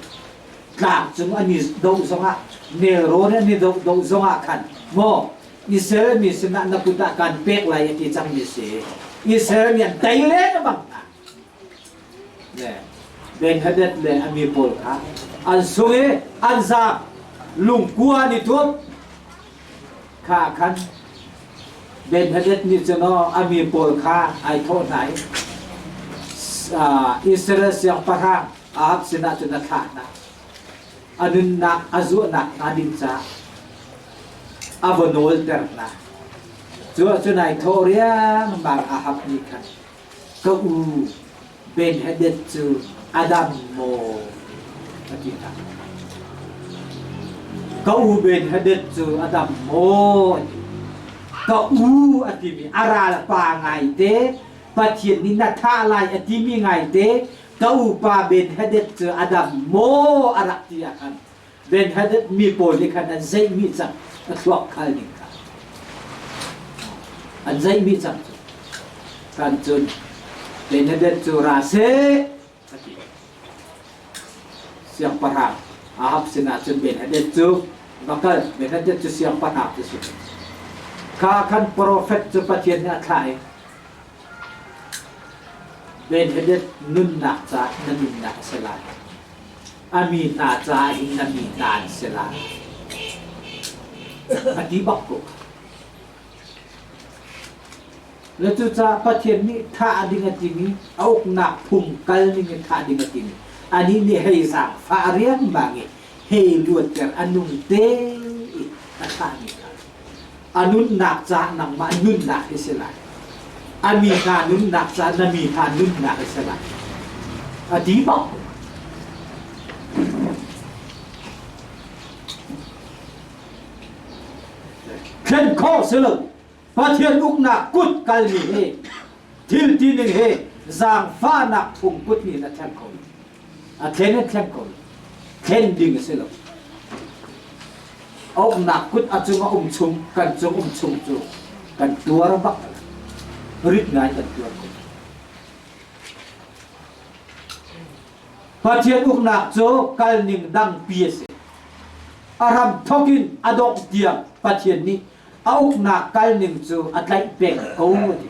Tlang cung an i doh zongah, nelrawn an i doh doh zongah khan, maw Israel mi sinah na kut ah kaan pek lai a ti cangmi si. Israel mi an tei lengmang hna. Le Ben-Hadad le a mi pawl kha an sung i an zaam lungkua an i thup. Kha khan Ben-Hadad nih cun a mi pawl kha ai thawh hna i Israel siangpahrang Ahab sinah cun a thlah hna. A nunnak a zuahnak hnga ding caah a va nawlter hna. Cu ahcun ai thawh riangmang Ahab nih khan ka u Ben-Hadad cu a dam maw? a ti hna. Ka u Ben-Hadad cu a dam maw? a ti. Ka u a timi a ral pa ngaite, Pathian nih na thah lai a timi ngaite, ka upa Ben-Hadad cu a dam maw a rak ti ah khan Ben-Hadad mi pawl nih khan an zeihmi cang a thluak khal ning kha an zeihmi cang cu kan cun Ben-Hadad cu ra seh a ti siangpahrang Ahab sinah cun Ben-Hadad cu. Va kal, Ben-Hadad cu siangpahrang cu si. Kha khan profet cu Pathian nih a thlah i Ben-Hadad nunnak caah na nunnak a si lai. A mi hna caah hin na mi hna an si lai. A ti bak ko. Le cucaah Pathian nih thah ding a timi, a uknak phung kal ning in thah ding a timi, anih nih hei zaangfah riangmang i hei luatter a nung te i a thlahmi kha a nunnak caah nangmah nunnak hi si lai. A mi hna nunnak caah na mi hna nunnak hi si lai. A ti bak ko. Thlen khawh si lo. Pathian uknak kut kalmi hi thil tining hi zaangfahnak phung kut nih a thleng kho a thlen in thleng kho thlen ding a si lo uknak kut a cung a um chung kan cung um chung cu kan tuar bak rit ngai kan tuar ko Pathian uknak cu kalning dangpi a si. A ram thawk in a dongh tiang Pathian nih a uknak kalning cu a tlaih peng ko a ti.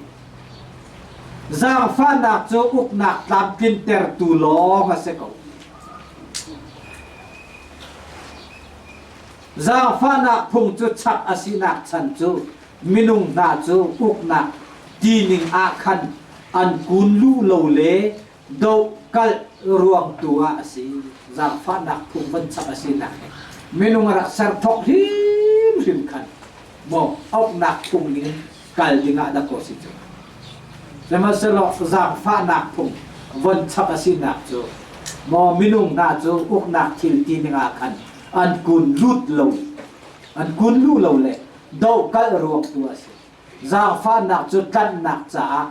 Zaangfahnak cu uknak tlamtlintertu lawng a si ko. Zaangfahnak phung cu chap a sinak chan cu minung hna cu uknak tining ah khan an kun lu lo le dohkalh ruang tu ah a si. Zaangfahnak phung van chap a sinak hi minung a rak ser thawk hrimhrim khan maw uknak phung ning kal ding ah dah kaw si cu. Sihmanhsehlaw zaangfahnak phung von chap a sinak cu maw minung hna cu uknak thil ti ning ah khan an kun lut lo an kun lu lo le dohkalh ruang tu a si. Zaangfahnak cu tlanhnak caah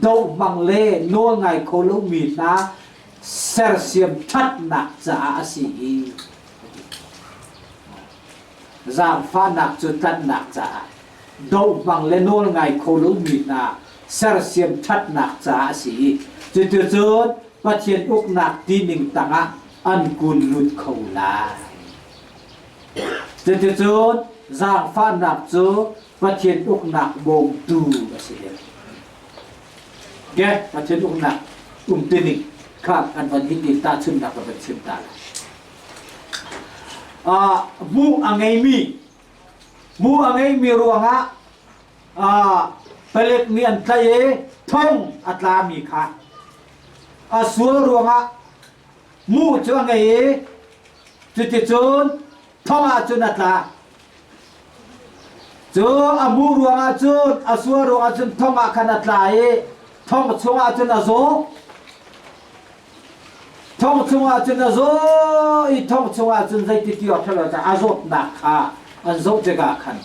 dohmang le nawlngai kho lomi hna sersiam ṭhatnak caah a si i zaangfahnak cu tlanhnak caah dohmang le nawlngai kho lomi hna sersiam ṭhatnak caah a si i cuticun Pathian uknak tining tangah an kun lut kho lai. Cuticun zaangfahnak cu Pathian uknak bawmtu a si deuh. Ke Pathian uknak umtuning kha kan van hin tahchunhnak ka van chim ta lai. Uh, mu a ngeimi mu a ngeimi ruangah uh, palek nih an tlaih i thong a tlami kha a sual ruangah mu cu a ngei i cuticun thong ah cun a tla Cu a hmuh ruangah cun a sual ruangah cun thong ah khan a tla i thong chungah cun a zaw. Thong chungah cun a zaw i thong chungah cun zeiti ti awk ṭhalo a zawtnak kha an zoh tikah khan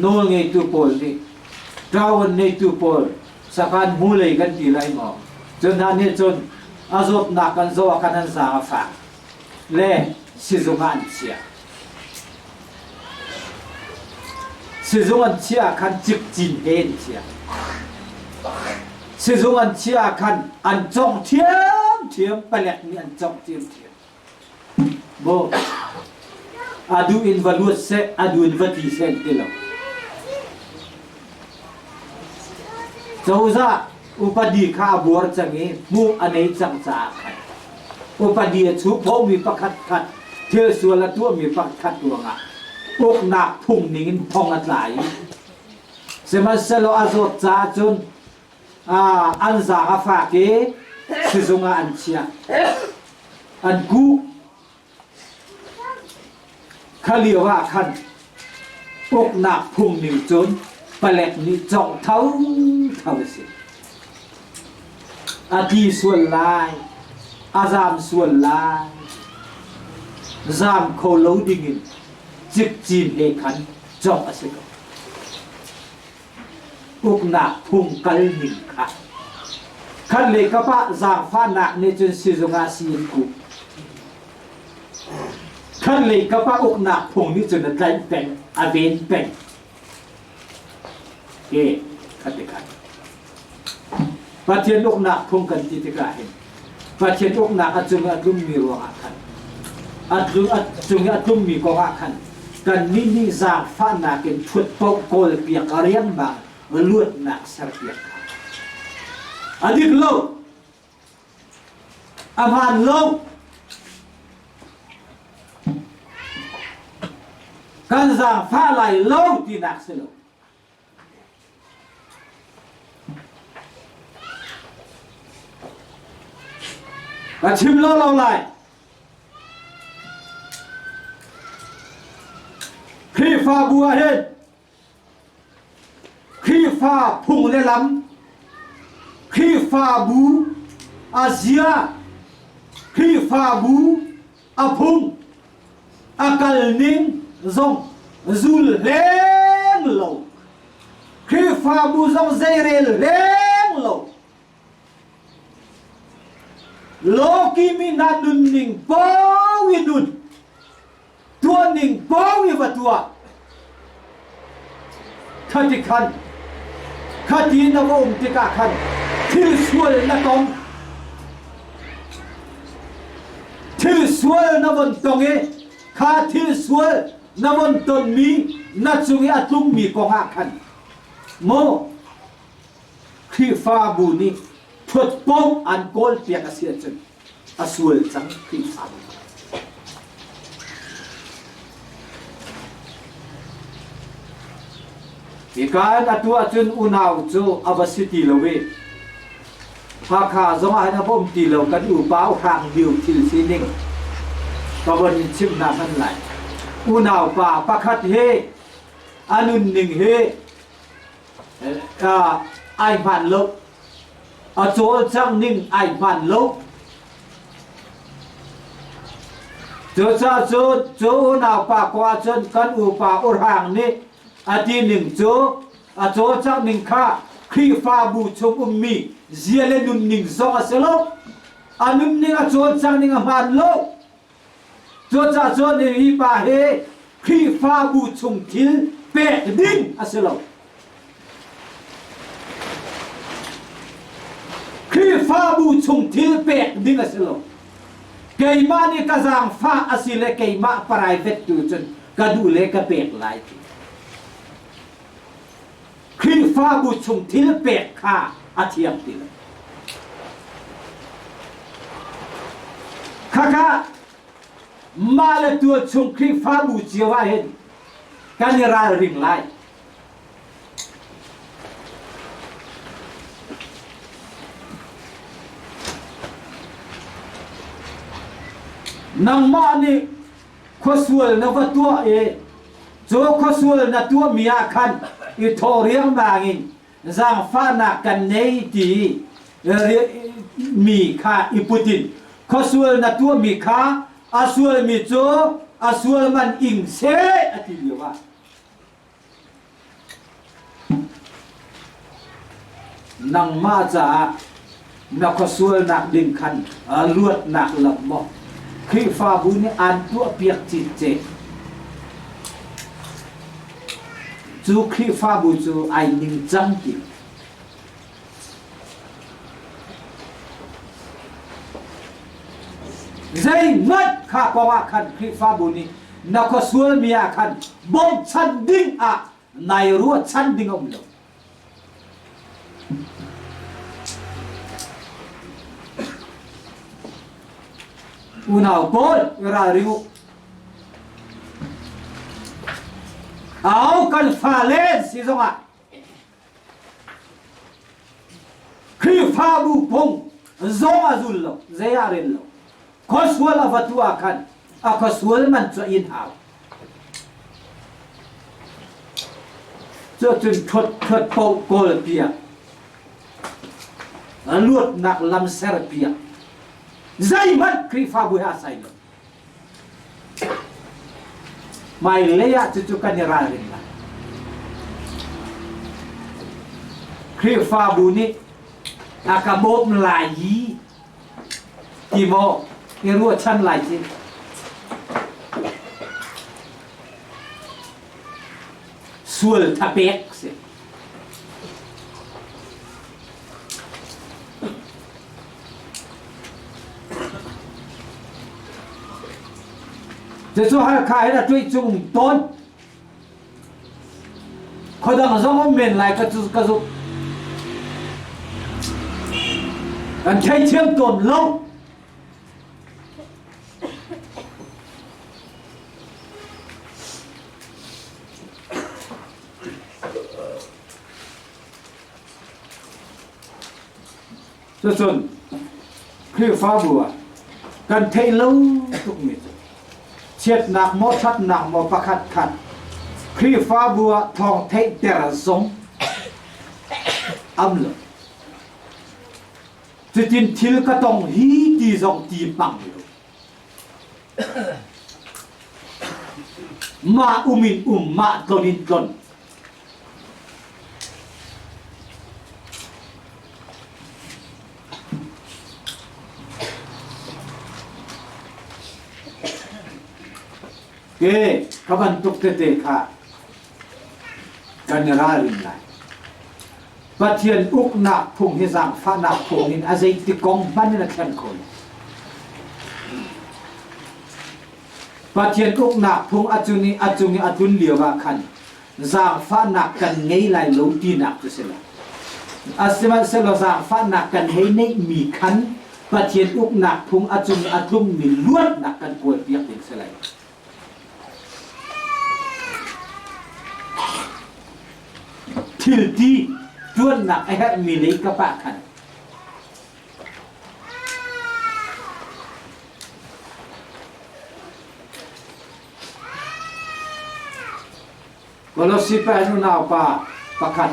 nawl ngeitu pawl nih ṭawan ngeitu pawl sakhan hmulei kan ti lai maw cu hna nih cun a zawtnak an zoh ah khan an zaang a fak le sizung ah an chiah. Sizung an chiah ah khan cikcin he an chiah. Sizung an chiah ah khan an congh ṭhiamṭhiam, palek nih an congh ṭhiamṭhiam. Maw a duh in va luat seh, a duh in va tli seh an ti lo. Cozah upadi kha a buar cang i hmuh a nei cang caah khan upadi a chuhphomi pakhatkhat thil sual a tuahmi pakhatkhat ruangah uknak phung ningin thong a tla i sihmanhsehlaw a zawt caah cun an zaang a fak i sizung ah an chiah an kuh Kha lio ah khan uknak phung ning cun palek nih cawngh thotho a si. A tli sual lai, a zaam sual lai. Zaam kho lo dingin cikcin he khan cawngh a si ko. Uknak phung kal ning kha. Khat lei kap ah zaangfahnak nih cun sizung ah si in kuh. Khatlei kap ah uknak phung nih cun a tlaih peng, a ven peng. Ke khat le khat. Pathian uknak phung kan ti tikah hin Pathian uknak a cung a tlummi ruangah khan. A cung i a tlungmi kong ah khan kannih nih zaangfahnak in ṭhut paoh kawlpiak riangmang luatnak serpiak kha. A dik lo. A hmaan lo. Kan zaangfah lai lo tinak si lo. Ka chim lo lo lai. Khrihfabu ah hin Khrihfa phung le lam, Khrihfabu a zia, Khrihfabu a phung, a kal ning zong zul hleng lo. Khrihfabu zong zeirel hleng lo. Lawki mi hna nunning paoh i nun tuahning paoh i va tuah. Khati khan, khati na va um tikah khan thil sual na tong. Thil sual na von tong i kha thil sual na von tonmi na cung i a tlungmi kong ah khan maw Khrihfabu nih thuat paoh an kawlpiak a si ahcun a sual cang Khrihfabu. Hika in atu ahcun unau cu a va si ti lo i Hakha zong ah hin a va um ti lo kan upa uhrang lio thil sining ka von in chim hna hman lai. Unau pa pakhat hi a nunning hi ai hmaan lo. A cawlcangh ning ai hmaan lo. Cucaah cun cu unaupa ko ahcun kan upa Urhang nih a ti ning cu a cawlcangh ning kha Khrihfabu chung ummi zia le nunning zong a si lo. A nunning a cawlcangh ning a hmaan lo. Cucaah cun hi pa hi Khrihfabu chung thil pek ding a si lo. Khrihfabu chung thil pek ding a si lo. Keimah nih ka zaangfah a si le keimah private tu cun ka duh le ka pek lai ti. Khrihfabu chung thil pek kha a thiang ti lo. Khakha mah le tual chung Khrihfabu cio ah hin kan i ralring lai. Nangmah nih khuasual na va tuah i cu khuasual na tuahmi ah khan i thawh riangmang in zaangfahnak kan nei ti mi kha i put in khuasual na tuahmi kha a sualmi cu a sual man ing seh a ti lio ah Nangmah caah na khuasualnak ding khan luatnak lam maw Khrihfabu nih aan tuahpiak cikcek. Cu Khrihfabu cu ai ningcang ti lo. Zeihmanh kha kong ah khan Khrihfabu nih na khuasualmi ah khan bawmchan ding ah nai ruahchan ding a um lo. Unau pawl ralring u. Au kan fale si zongah Khrihfabu phung zong a zul lo, zei ah rel lo. Khuasual a va tuah khan a khuasual man cu in hau. Cucun ṭhuat ṭhuat paoh kawl piak. Luatnak lam ser piak. Zeihmanh Khrihfabu he a sai lo. Hmailei ah cucu kan i ralring lai. Khrihfabu nih a ka bawm lai i ti maw i ruahchan lai ci. Sual thapek si. Cucu Halkha hin a tuih cung um tawn. Khuadang zong um men lai ka cu ka zumh. Kan theithiam tawn lo. Cucun Khrihfabu ah kan theih lo tukmi cu chiatnak maw ṭhatnak maw pakhat khat Khrihfabu ah thawng theihter zong am lo. Cutin thil ka tong hi ti zong ti hmang lo. Mah um in um, mah tlon in tlon. Ke ka bantuk tete kha kan i ralrin lai. Pathian uknak phung hi zaangfahnak phung in a zeiti kong hmanh in a thlen kho lo. Pathian uknak phung a cung i a cung i a tlun lio ah khan zaangfahnak kan ngei lai lo tinak cu si lo. Asihmanhsehlaw zaangfahnak kan hei neihmi khan Pathian uknak phung a cung i a tlungmi luatnak kan kawlpiak ding si lai. Thilti ṭuannak a herhmi lei kap ah khan Kolossi pa hin unaupa pakhat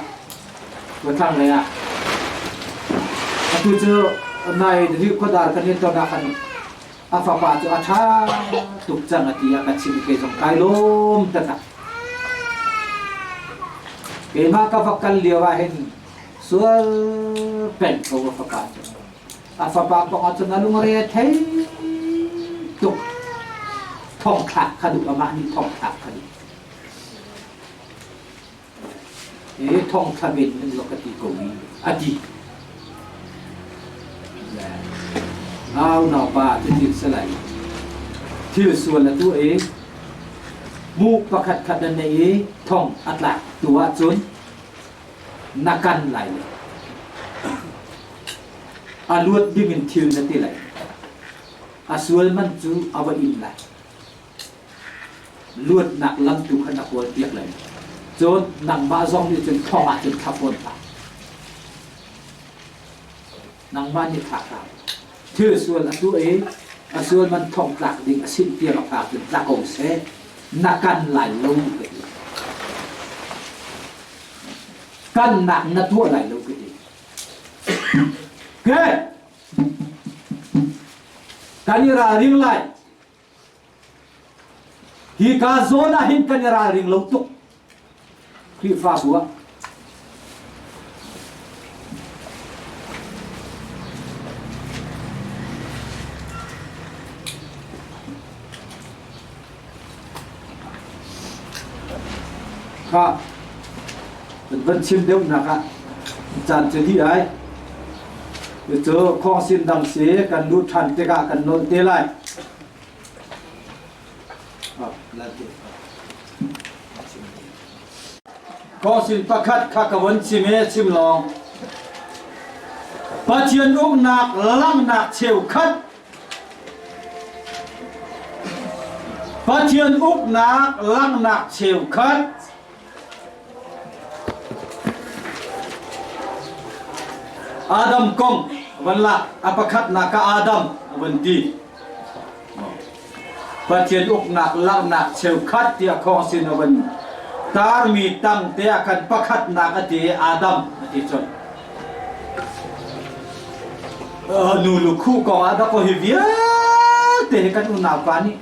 Kuathlang lei ah atu cu nai Rih khuadar kan in ton ah khan a fapa cu a ṭha tuk cang a ti a ka chimh kei zong kai lawm taktak. Keimah ka va kal lio ah hin sual peng ko a fapa cu. A fapa kong ah cun a lungre a thei tuk. Thongthlak kha duh amah nih thongthlak kha duh. Hi thongthla men in lo ka ti ko i a ti. Au naupa cutin si lai. Thil sual a tuah i mu pakhat khat na neih i thong a tlak tu ahcun na kan lai lo. A luat dingin thil na ti lai. A sual man cu a va in lai. Luatnak lam tu kha na kawl piak lai. Cun nangmah zong nih cun thong ah cun thla fawn hlah. Nangmah nih thla hlah. Thil sual a tuah i a sual man thong tlak ding a sin tiang a phak cun tla ko seh. Na kan lai lo ka ti. Kannak na tuah lai lo ka ti. Okay. Kan i ralring lai. Hika zawn ah hin kan i ralring lo tuk. Khrihfabu ah. Kha van chim deuhnak ah caan cu dih ai. Cucu khawngsin dang si kan lut ṭhan tikah kan nawl te lai. Khawngsin pakhat kha ka von chim e chim lawng. Pathian uknak langhnak cheukhat Pathian uknak langhnak cheukhat Adam kong van lak a pakhatnak ah Adam a van ti. Pathian uknak langhnak cheukhat tiah khong sin a van tarmi tang te ah khan pakhatnak a ti Adam a ti cun. Nu lukhuh kong ah dakaw hi vialte hi kan unaupa nih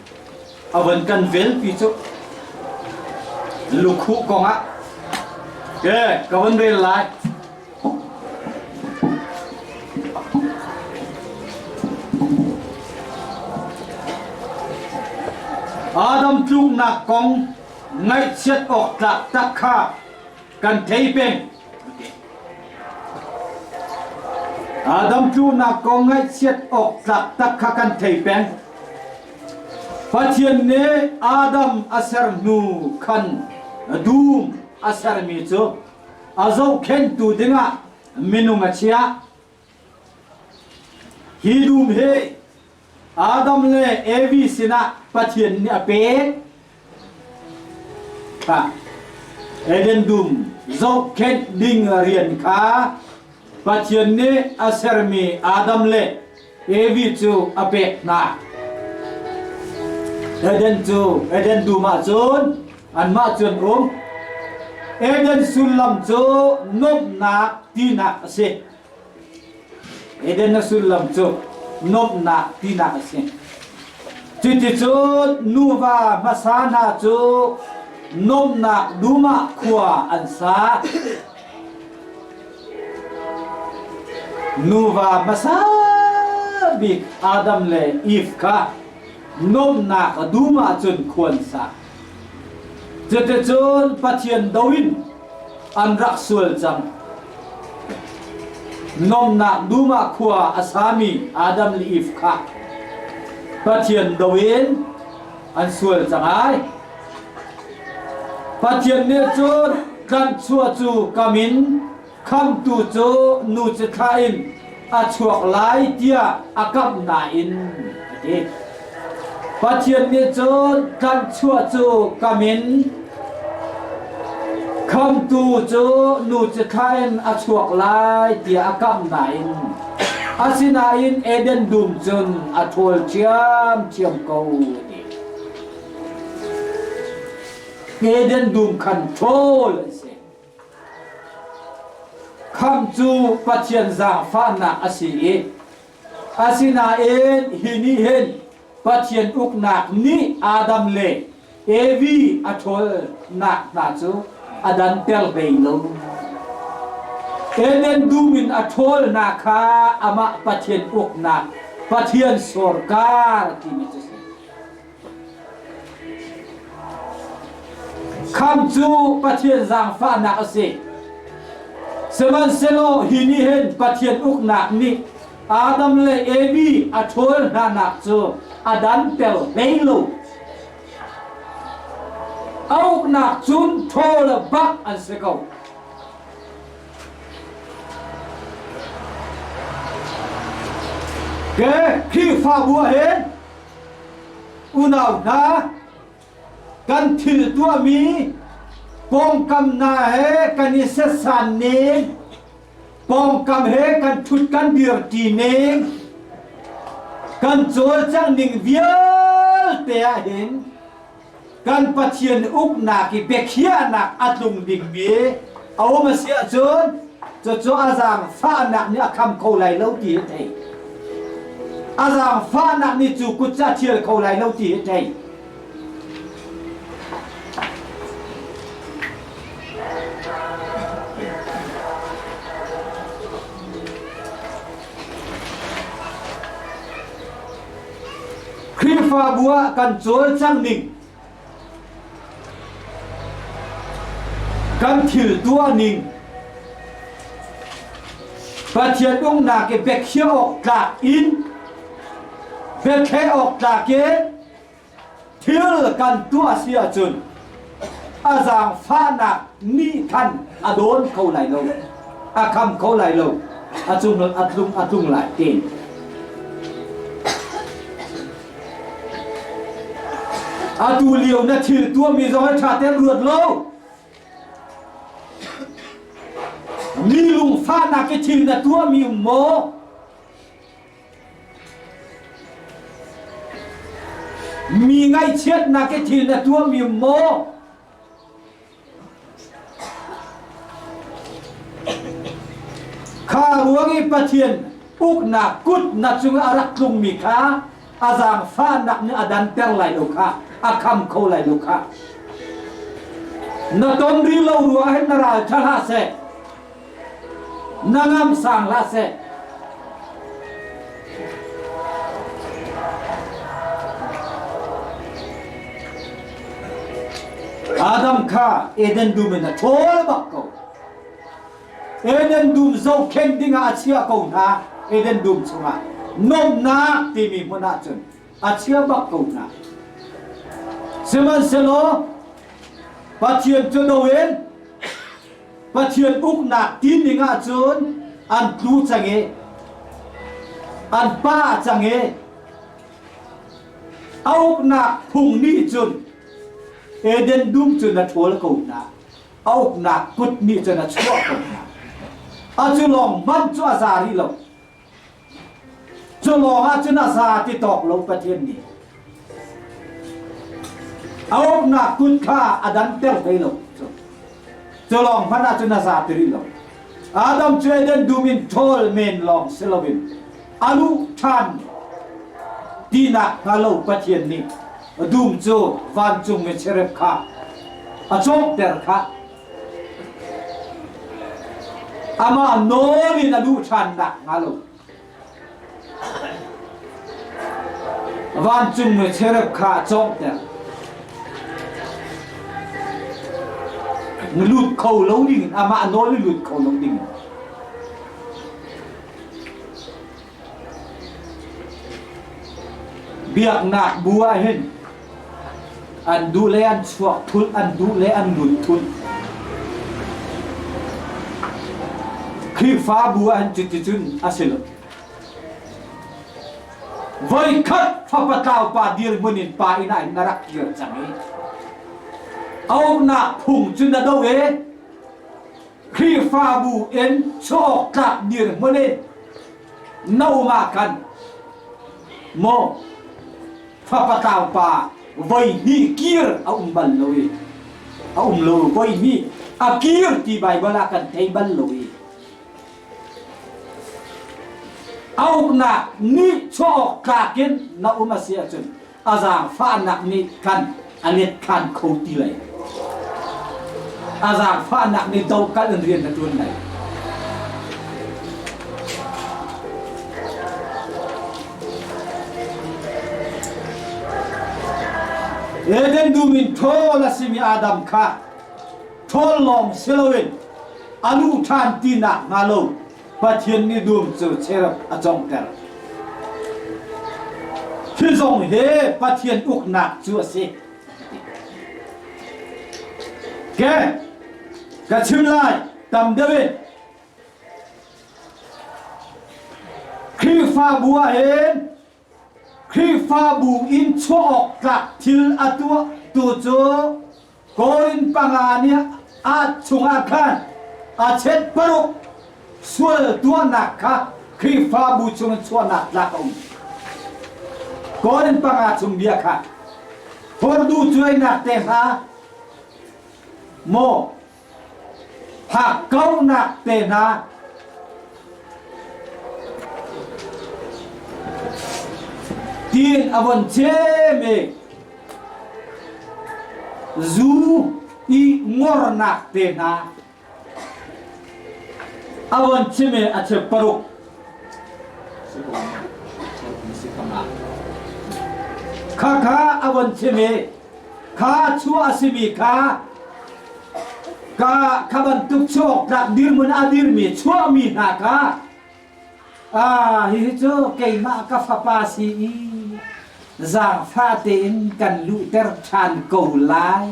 a van kan velpi cu lukhuh kong ah ke ka van rel lai. Adam tluknak kong ngaihchiat awk tlak tak kha kan thei peng. Adam tluknak kong ngaihchiat awk tlak tak kha kan thei peng. Pathian nih Adam a ser hnu khan dum a sermi cu a zohkhenhtu dingah minung a chiah. Hi dum hi Adam le Evi sinah Pathian nih a pek. Eden dum zohkhenh ding rian kha Pathian nih a sermi Adam le Evi cu a pek hna. Eden cu Eden dum ah cun anmah cu an um. Eden sullam cu nuamhnak tinak a si. Eden a sullam cu nuamhnak tinak a si. Cuticun nuva hmasa hna cu nuamhnak dum ah khua an sa. Nuva hmasa bik Adam le Eve kha nuamhnak dum ah cun khua an sa. Cuticun Pathian do in an rak sual cang. Nomnak dum ah khua a sami Adam le Eve kha Pathian do in an sual cang ai. Pathian nih cun tlanhchuah cu kam in Khamtu cu nu cithlah in a chuak lai tiah a kamh nain a ti. Pathian nih cun tlanhchuah cu kam in khamtu cu nu cithlah in a chuak lai tiah a kamh nain asinain Eden dum cun a ṭhawl ṭhiamṭhiam ko a ti. Eden dum khan ṭhawl an si. Khamh cu Pathian zaangfahnak a si i asinain hi nih hin Pathian uknak nih Adam le Evi a ṭhawlnak hna cu a danter hlei lo. Eden dum in a ṭhawlnak kha amah Pathian uknak, Pathian sorkar timi cu a si. Khamh cu Pathian zaangfahnak a si. Sihmanhsehlaw hi nih hin Pathian uknak nih Adam le Evi a ṭhawl hnanak cu a danter hlei lo. A uknak cun ṭhawl bak an si ko. Ke Khrihfabu ah hin Unau hna, kan thil tuahmi pawngkam hna he kan i setsan ning, pawngkam he kan ṭhut kan dirṭi ning, kan cawlcangh ning vialte ah hin kan Pathian uknak i biakhiahnak a tlung dingmi a um a si ahcun cucu a zaangfahnak nih a kham kho lai lo ti hi thei. A zaangfahnak nih cu kut cu a thial kho lai lo ti hi thei. Khrihfabu ah kan cawlcangh ning kan thil tuah ning Pathian uknak i biakhiah awk tlak in biathleh awk tlak in Thil kan tuah si ahcun a zaangfahnak nih khan a dawn kho lai lo, a kham kho lai lo, a cung a tlung a tlung lai te. Atu lio na thil tuahmi zong hi ṭha tein ruat lo. Mi lungfahnak i thil na tuahmi um maw? Mi ngaihchiatnak i thil na tuahmi maw? Kha ruang i Pathian uknak kut na cungah a rak tlungmi kha a zaangfahnak nih a danter lai lo kha, a kham kho lai lo kha. Na ton rih lo ruangah hin na ral ṭha hlah seh. Na ngam sang hlah seh. Adam kha Eden dum in a ṭhawl bak ko. Eden dum zohkhenh dingah a chiah ko hna Eden dum chungah nomnak timi hmun ahcun a chia bak ko hna. Sihmanhsehlaw Pathian cu do in Pathian uknak ti ning ahcun an tlu cang i an pa cang i a uknak phung nih cun Eden dum cun a ṭhawl ko hna. A uknak kut nih cun a chuah ko hna. A cu lawng hmanh cu a za rih lo. Cu lawng ah cun a za ti tawk lo Pathian nih. A uknak kut kha a danter hlei lo. Cu lawng hmanh ah cun a za ti rih lo. Adam cu Eden dum in ṭhawl men lawng si loin a luh ṭhan tinak hnga lo Pathian nih dum cu vancung mi cherub kha a cawkter kha amah nawl in a luh ṭhan nak hnga lo vancung mi cherub kha a cawnghter lut kho lo ding in amah nawl in lut kho lo ding in Biaknak bu ah hin an duh le an chuak thulh, an duh le an lut thulh. Khrihfabu ah hin cuticun a si lo. Voikhat fapa tlaupa dirhmun in pa inn ah hin na rak kir cang i a uknak phung cu na do i Khrihfabu in chuah tlak dirhmun in na um ah khan maw fapa tlaupa voi hnih kir a um bal lo i a um lo voi hnih a kir ti Baibal ah kan thei bal lo i a uknak nih chuah awk tlak in na um a si ahcun a zaangfahnak nih khan a let khan kho ti lai. A zaangfahnak nih dokalh in rian na ṭuan lai. Eden dum in ṭhawl a simi Adam kha ṭhawl lawng si loin a luh ṭhan ti nakhnga lo Pathian nih dum cu cherub a conghter. Hi zong hi Pathian uknak cu a si. Ke ka chim lai tam deuh in Khrihfabu ah hin Khrihfabu in chuah awk tlak thil a tuah tu cu Korin panga nih a chungah khan a chet paruk sual tuahnak kha Khrihfabu chung chuahnak tlak a um. Korin panga chung bia kha hordu cuainak te hna maw hakkauhnak te hna tiin a von cem i zu i ngornak te hna a von chim i a cheu paruk Khakha a von chim i kha chuah a simi kha ka kha bantuk chuak tlak dirhmun a dirmi chuahmi hna kha ah hihi cu keimah ka fapa si i zaangfah tein kan luhter ṭhan ko lai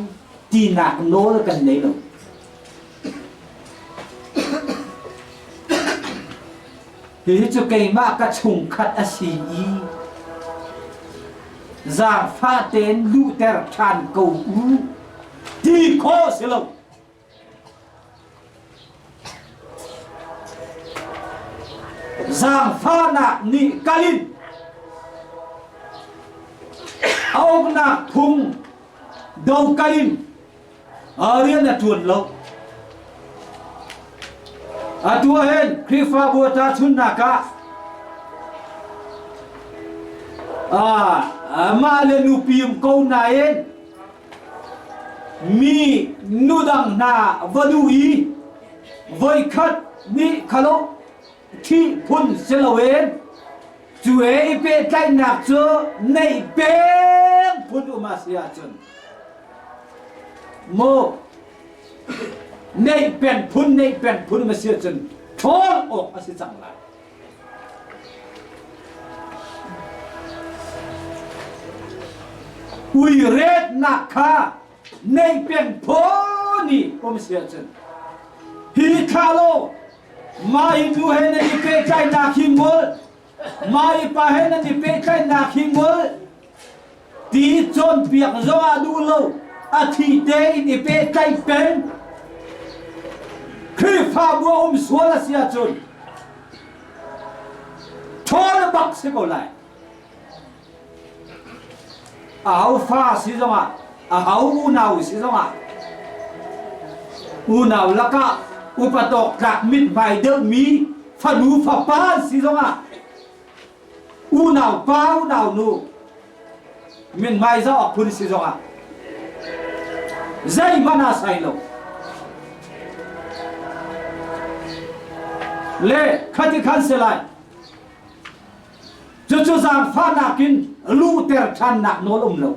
tinak nawl kan nei lo. Hihi cu keimah ka chungkhat a si i zaangfah tein luhter ṭhan ko u ti khawh si lo. Zaangfahnak nih kalin a uknak phung do kalin rian a ṭuan lo. Atu ahhin Khrihfabu a tahchunhnak ah mah le nupi um ko nain mi nudang hna va duh i voikhat nih khalo thih phun si loin cu he i pehtlaihnak cu neih peng phun um a si ahcun Maw neih peng phun neih peng phun na si ahcun ṭhawl awk a si cang lai. Uiretnak kha neih peng phaw nih um si ahcun hi thla law mah i nu he nan i pehtlaihnak hi ngol, mah i pa he nan i pehtlaihnak hi ngol ti cawnpiak zong ah duh lo a thi tein i pehtlaih peng Khrihfabu a um sual a si ahcun ṭhawl bak si ko lai. Aho fa si zongah, aho unau si zongah, unau lakah upa tawktlak mithmai deuhmi fanu fapa si zongah, unau pa unau nu mithmai zoh awk phun si zongah zeihmanh aa sai lo. Le khati khan si lai. Cucu zaangfahnak in luhter ṭhannak nawl um lo.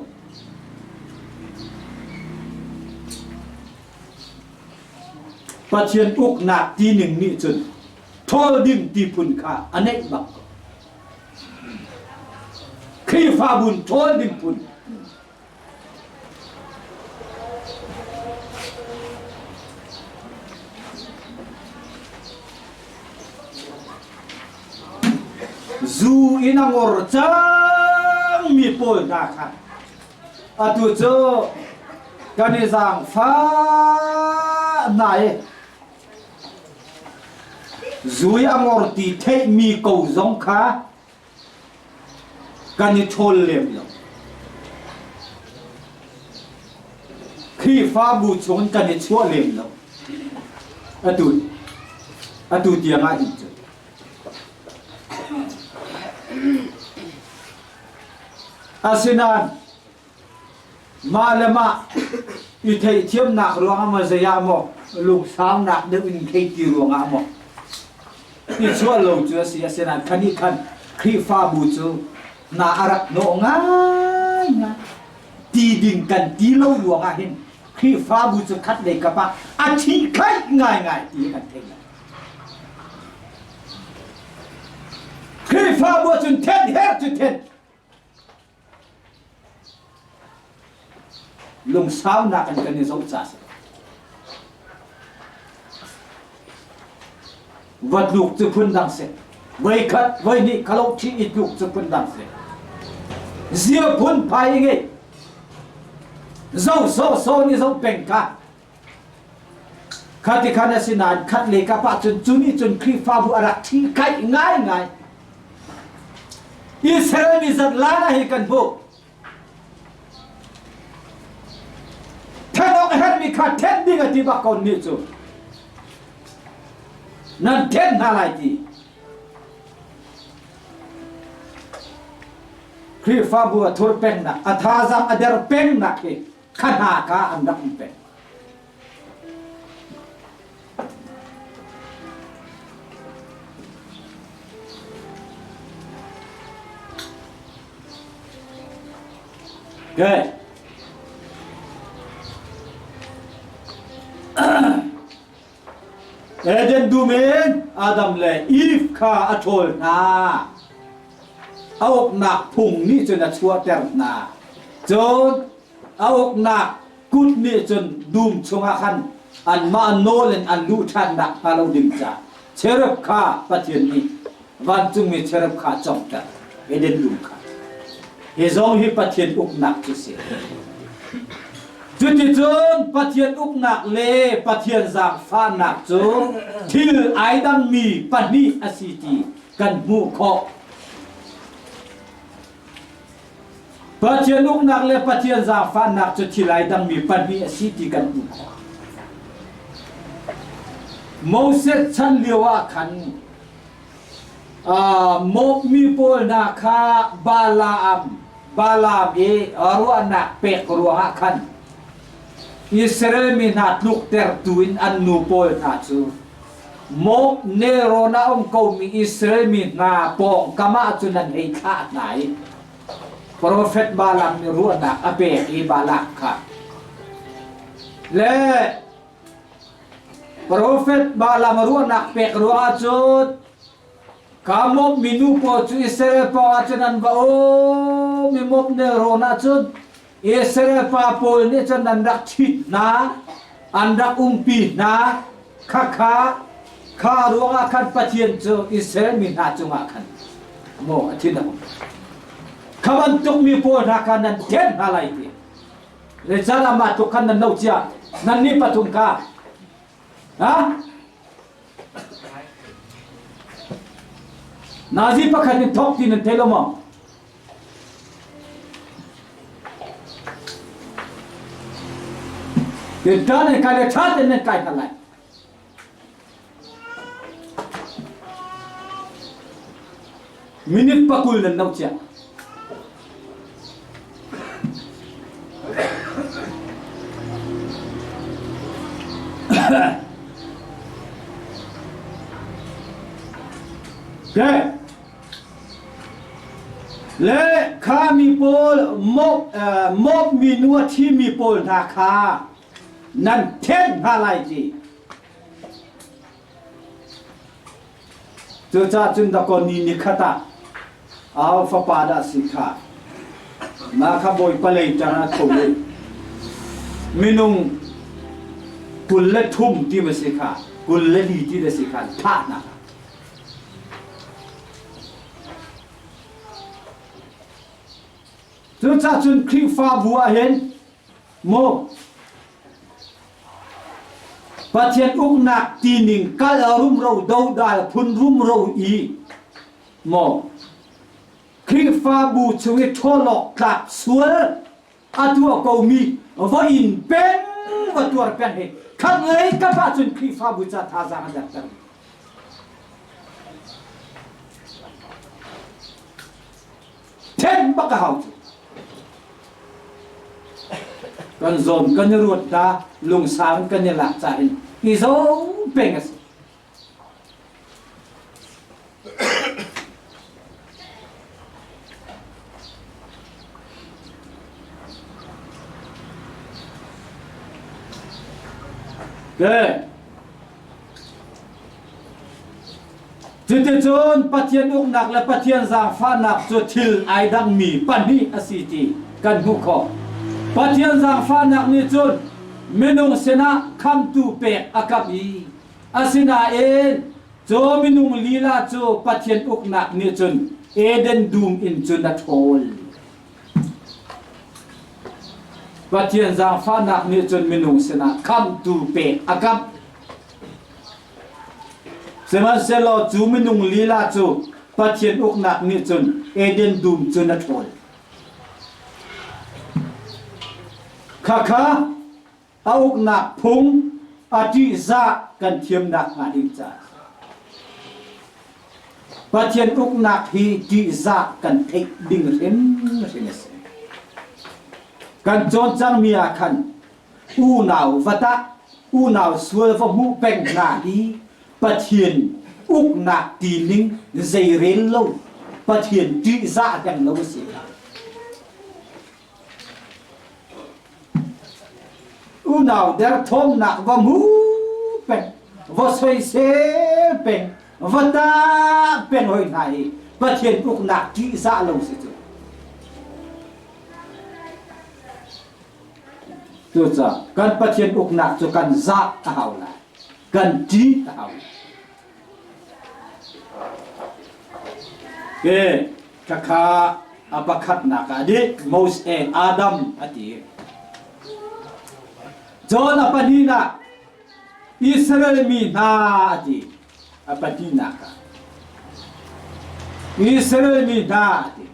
Pathian uknak tining nih cun ṭhawl ding ti phun kha a neih bak ko. Khrihfabu in ṭhawl ding phun Zu in a ngor cangmi pawl hna kha atu cu kan i zaangfah hna i zu i a ngor ti theihmi ko zong kha Kan i ṭhawl lem lo. Khrihfabu chung kan i chuah lem lo. Atu atu tiang ah hin cun. Asinain Mah le mah i theihthiamnak ruangah maw zei ah maw lungsaunak deuh in thei ti ruangah maw i chuah lo cu a si. Asinain khan nih khan Khrihfabu cu na a rak hnawh ngaingai. Ti ding kan ti lo ruangah hin Khrihfabu cu khat lei kap ah a thi khaih ngaingai ti kan theih lai. Khrihfabu ah cun then her cu then Lungsaunak in kan i zoh ca si. Va tluk cu phun dang si. Voi khat, voi hnih khalo ṭhi i tluk cu phun dang si. Zia phun phai i ngei. Zo so so ni zo peng ka. Khati khan a si nain khat le kap ah cun cu nih cun Khrihfabu a rak ṭhi kaih ngaingai. Israel mi zat lana hi kan hmuh. Then awk a herhmi kha then ding a ti bak ko nih cu. Nan then hna lai ti. Khrihfabu a thur pengnak, a thazaang a der pengnak hi kha hna kha an rak um peng. Okay. Eden dum in Adam le Eve kha a ṭhawl hna. A uknak phung nih cun a chuahter hna. Cun a uknak kut nih cun dum chungah khan anmah nawl in an luh ṭhan nakhnga lo ding ca cherub kha Pathian nih vancungmi cherub kha a cawngter Eden dum kha. Hi zong hi Pathian uknak cu si. Cuticun Pathian uknak le Pathian zaangfahnak cu thil ai dangmi pahnih a si ti kan hmuh khawh. Pathian uknak le Pathian zaangfahnak cu thil ai dangmi pahnih a si ti kan hmuh khawh. Moses chan lio ah khan Moab mi pawl hna kha Balaam Balaam i ruahnak pek ruangah khan Israel mi hna tluktertu in an nu pawl hna cu Moab nelrawn ah um komi Israel mi hna pawngkam ah cun an hei thlah hna i profet Balaam nih ruahnak a pek i Balak kha le profet Balaam ruahnak pek ruangah cun ka Moab minu pawl cu Israel pawngah cun an va um i Moab nelrawn ah cun. Israel pa pawl nih cun an rak ṭhit hna, an rak umpi hna. Khakha kha ruangah khan Pathian cu Israel mi hna cungah khan maw a thin a hung. Kha bantuk mi pawl hna kha nan then hna lai ti. Zeicahtiah mah tluk khan nan no cia, nannih pathum kha. Ha? Nazi pakhat in thawk ti nan thei lo maw? Ṭan nan kai le ṭha tein nan kai hna lai. Minute pakul nan no cia. Okay. Le kha mi pawl mawp mi nu a thi mi pawl hna kha nan then hna lai ti. Cucaah cun dakaw ni nikhat ah au fapa dah si kha na kha Bawipa lei ṭang ah tho i minung 23 ti ma si kha 24 ti da si kha thah hna. Cucaah cun Khrihfabu ah hin maw Pathian uknak tining kal rumro dodal phun rumro i maw Khrihfabu chung i ṭhawlawk tlak sual a tuah komi va in peng va tuar peng hi khat lei kap ahcun Khrihfabu ca thazaang a derter. Then bak a hau cu. Kan zawn kan i ruat hna, lungsau kan i lak ca hin i zo peng a si. Okay. Cuticun Pathian uknak le Pathian zaangfahnak cu thil ai dangmi pahnih a si ti kan hmuh khawh. Pathian zaangfahnak nih cun minung sinah khamtu pek a kamh i asinain cu minung lila cu Pathian uknak nih cun Eden dum in cun a ṭhawl. Pathian zaangfahnak nih cun minung sinah khamtu pek a kamh. Sihmanhsehlaw cu minung lila cu Pathian uknak nih cun Eden dum cun a ṭhawl. Khakha a uknak phung a ṭihzah kan thiamnak hnga ding caah Pathian uknak hi ṭihzah kan theih ding hrimhrim a si. Kan cawn cangmi ah khan unau va tah, unau sual va hmuh peng hna hi Pathian uknak tining zeirel lo, Pathian ṭihzah deng lo a si. Unau derthawmnak va hmu peng, va soisel peng, va tah peng hoi hna hi Pathian uknak ṭihzah lo si cu. Cucaah kan Pathian uknak cu kan zah a hau lai. Kan ṭih a hau lai. Ke khakha a pakhatnak ah dih Moses Adam a ti. John a pahnihnak Israel mi hna a ti. A pahnihnak ah Israel mi hna a ti.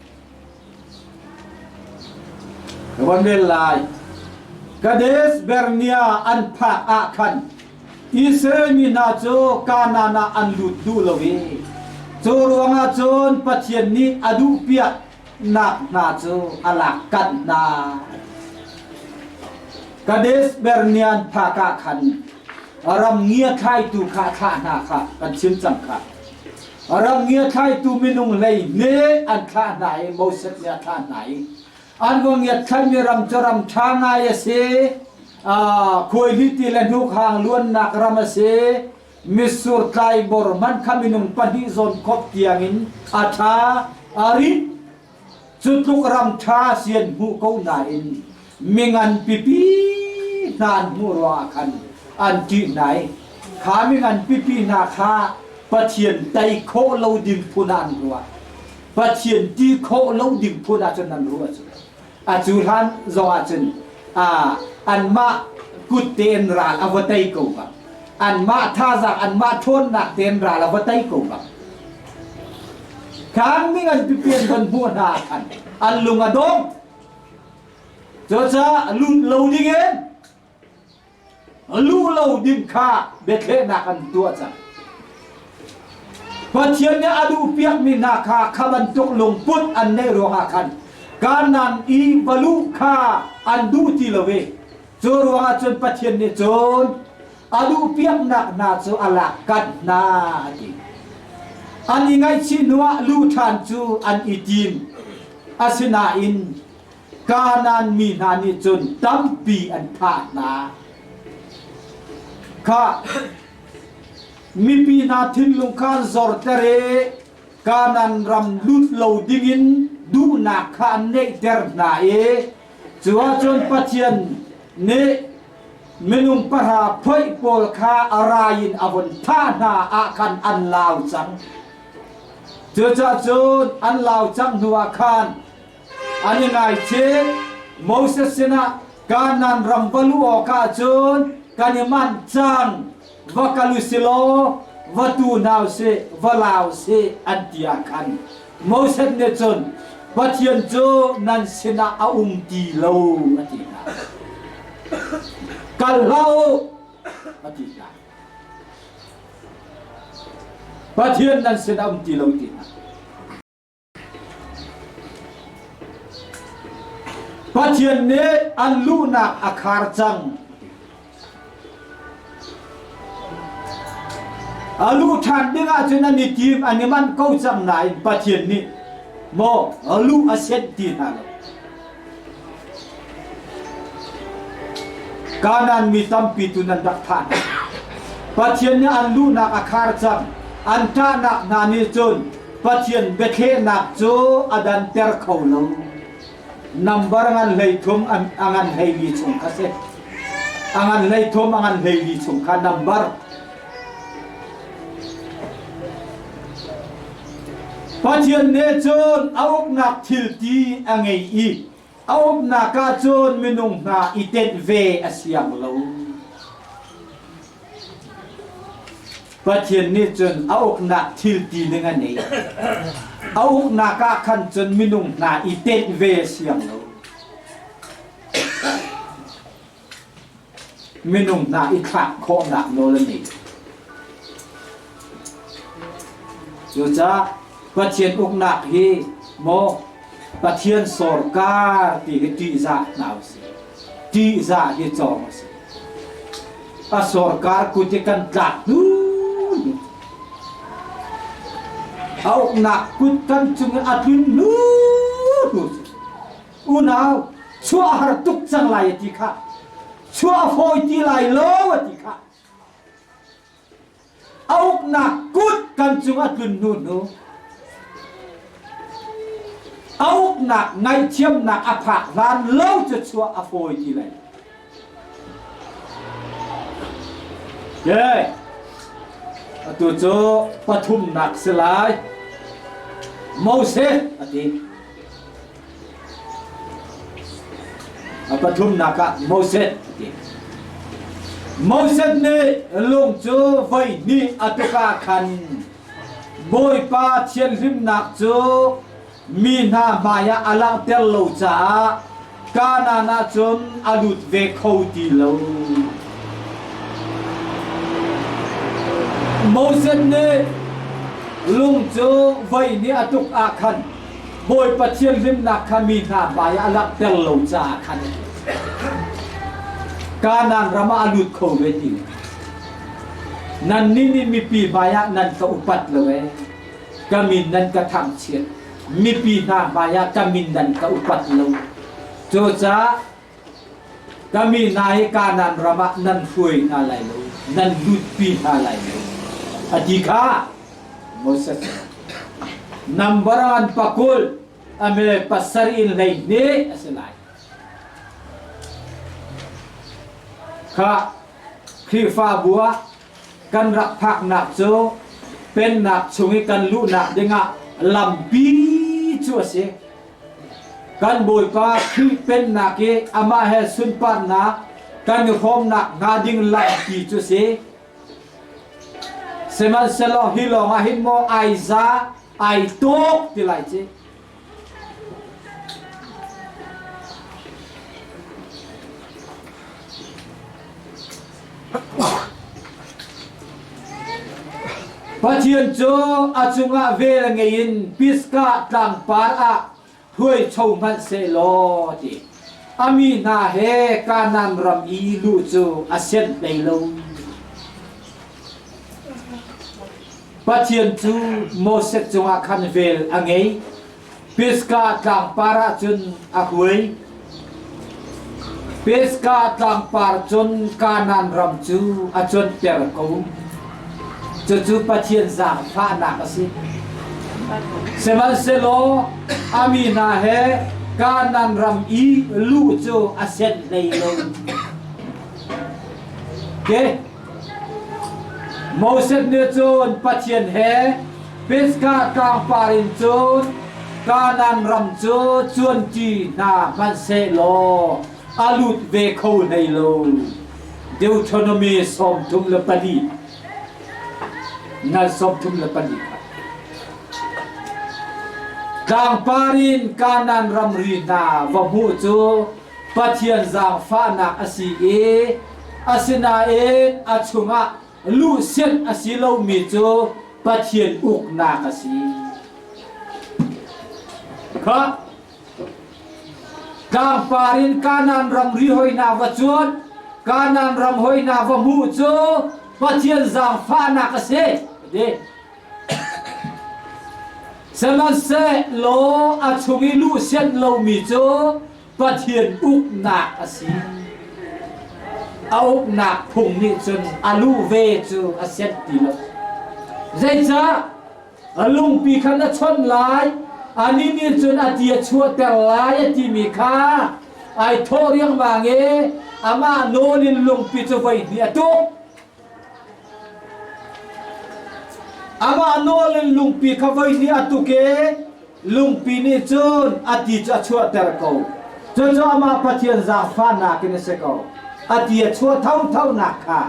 Von rel lai. Kadesh Barnea an phak ah khan Israel mi hna cu Kanaan ah an lut duh lo i cu ruangah cun Pathian nih a duhpiak nak hna cu a lak kanh hna. Kadesh Barnea an phak ah khan ram ngiathlaitu kha thlah hna kha kan chim cang kha. Ram ngiathlaitu minung hlei hne an thlah hna i Moses nih a thlah hna i an va ngiatthlaimi ram cu ram ṭha ngai a si. Khuaihli le hnukhang luannak ram a si. Mitsur tlaibor hmanh kha minung pahnih zawn khop tiangin a ṭha a rit. Cu tluk ram ṭha si an hmuh ko nain. Mingan pipi hna an hmuh ruangah khan an ṭih hna i kha mingan pipi hna kha Pathian tei khawh lo ding phun ah an ruah. Pathian ti khawh lo ding phun ah cun an ruah cu. A cu hlan zong ah cun anmah kut tein ral a va tei ko bang. Anmah thazaang, anmah ṭhawnnak tein ral a va tei ko bang. Khang mingan pipi an van hmuh hna ah khan an lung a dong. Cucaah lut lo dingin luh lo ding kha biathlehnak an tuah cang. Pathian nih a duhpiakmi hna kha kha bantuk lungput an neih ruangah khan Kanaan i va luh kha an duh ti lo i cu ruangah cun Pathian nih cun a duhpiaknak hna cu a lak kanh hna a ti. An i ngaihchih hnuah luh ṭhan cu an i tim. Asinain Kanaan mi hna nih cun tampi an thah hna. Kha mipi hna thinlung kha an zorter i Kanaan ram lut lo dingin duhnak kha an neihter hna i cu ahcun Pathian nih minung pahra phoih pawl kha a rai in a vun thah hna ah khan an lau cang. Cucaah cun an lau cang hnuah khan an i ngaichih. Moses sinah Kanaan ram va luh awkah cun kan i manh cang, va kal u si law va tu hna u sih, va la u sih an ti ah khan Moses nih cun Pathian cu nan sinah a um ti lo a ti hna. Kal hlah u a ti hna. Pathian nan sinah um ti lo ti hna. Pathian nih an luhnak a khar cang. A luh ṭhan ding ahcun an i tim, an i manh ko cang nain Pathian nih maw a luh a senh ti hna lo. Kanaan mi tampi tu nan rak thah hna. Pathian nih an luhnak a khar cang. An ṭahnak hna nih cun Pathian biathlehnak cu a danter kho lo. Nambar ngan 13 a ngan 14 chung kha si. A ngan 13 a ngan 14 chung kha nambar. Pathian nih cun a uknak thil ti a ngei i a uknak ah cun minung hna i tenh ve a siang lo. Pathian nih cun a uknak thil ti ning a nei. A uknak ah khan cun minung hna i tenh ve a siang lo. Minung hna i thlak khawhnak nawl a nei. Cucaah Pathian uknak hi maw Pathian sawrkar ti hi ṭihzah hna usih. Ṭihzah hi cawng a si. A sawrkar kut i kan tlak hnu a uknak kut kan cung i a tlun hnu hnu unau chuah har tuk cang lai a ti kha chuah fawi ti lai lo a ti kha A uknak kut kan cung a tlun hnu hnu a uknak ngaihthiamnak a phak hlan lo cu chuah a fawi ti lai. Okay. Atu cu pathumnak si lai. Moses a ti. A pathumnak ah Moses a ti. Moses nih lung cu voi hnih a tuk ah khan Bawipa thianhlimnak cu mi hna hmaiah a langhter lo caah Kanaan ah cun a lut ve kho ti lo. Moses nih lung cu voi hnih a tuk ah khan Bawipa thianhlimnak kha mi hna hmai ah a langhter lo caah khan Kanaan ram ah a lut kho ve ti lo. Nannih nih mipi hmaiah nan ka upat lo ee. Ka min nan ka thangchiat. Mipi hna hmaiah ka min nan ka upat lo. Cucaah Ka mi hna hi Kanaan ram ah nan hruai hna lai lo, nan lutpi hna lai lo, a ti kha Moses. Nambar an pakul, a me pasarih in 12 a si lai. Kha Khrihfabu ah kan rak phaknak cu pennak chung i kan luhnak dingah lampi cu a si. Kan Bawipa Khrih pennak i amah he sunparnak kan i hrawmnak hnga ding lampi cu a si. Sihmanhsehlaw hi lawngah hin maw ai za ai tuk ti lai ci. Pathian cu a cungah vel ngei in Pisgah tlangpar ah hruaicho hmanh sehlaw ti a mi hna he Kanaan ram i luh cu a sianh hlei lo. Pathian cu Moses cungah khan vel a ngei. Pisgah tlangpar ah cun a huai. Pisgah tlangpar cun Kanaan ram cu a cuanter ko. Cucu Pathian zaangfahnak a si. Sihmanhsehlaw a mi hna he Kanaan ram i luh cu a senh hlei lo. Okay. Moses nih cun Pathian he Pisgah tlangpar in cun Kanaan ram cu cuanṭi hna hmanhsehlaw a lut ve kho hlei lo. Deuteronomy 34 nal 34 kha. Tlangpar in Kanaan ramri hna va hmuh cu Pathian zaangfahnak a si i asinain a chungah luhsianh a si lomi cu Pathian uknak a si. Kha tlangpar in Kanaan ramri hoi hna va cuan, Kanaan ram hoi hna va hmuh cu Pathian zaangfahnak a si. Ti. Sihmanhsehlaw a chung i luhsianh lomi cu Pathian uknak a si. A uknak phung nih cun a luh ve cu a sianh ti lo. Zeicah? A lungpi khan a chawnh lai, anih nih cun a ti a chuahter lai a timi kha ai thawh riangmang i amah nawl in lungpi cu voi hnih a tuk. Amah nawl in lungpi kha voi hnih a tuk i lungpi nih cun a ti cu a chuahter ko. Cucu amah Pathian zaangfahnak in a si ko. A ti a chuah thothonak kha.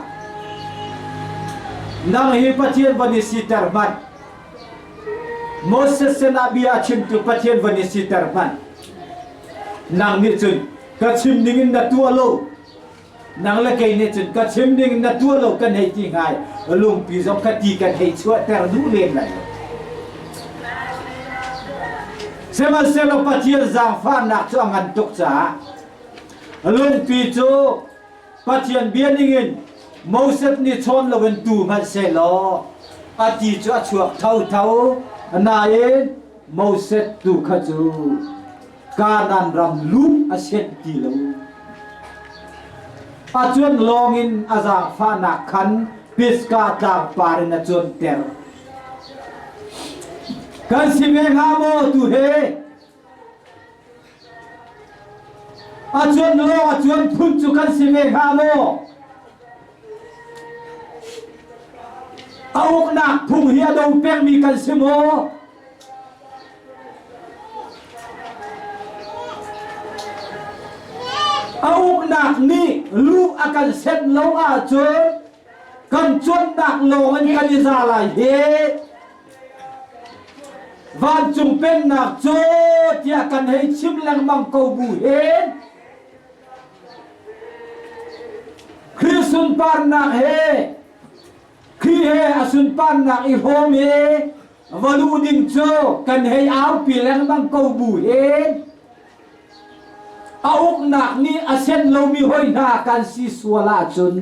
Nang hi Pathian van i siter hmanh. Moses sinah bia a chimtu Pathian van i siter hmanh. Nang nih cun ka chim ningin na tuah lo. Nang le kei nih cun ka chim ding na tuah lo kan hei ti ngai lungpi zong ka ti kan hei chuahter duh len lai lo. Sihmanhsehlaw Pathian zaangfahnak cu a ngan tuk caah lungpi cu Pathian bia ningin Moses nih chawn loin tu hmanh sehlaw a ti cu a chuak thotho nain Moses tu kha cu Kanaan ram luh a sianh ti lo. A cuan lawngin a zaangfahnak khan Pisgah tlangpar in a cuanter. Kan si ve hnga maw tu he? A cuan lawng a cuan phun cu kan si ve hnga maw? A uknak phung hi a do pengmi kan si maw? A uknak nih luh a kan senh lo ahcun kan cuannak lawng in kan i za lai hi. Vancung pennak cu tiah kan hei chim lengmang ko bu hin Khrih sunparnak he Khrih he a sunparnak i hrawm i va luh ding cu kan hei aupi lengmang ko bu hin a uknak nih a sianh lomi hoi hna kan si sual ahcun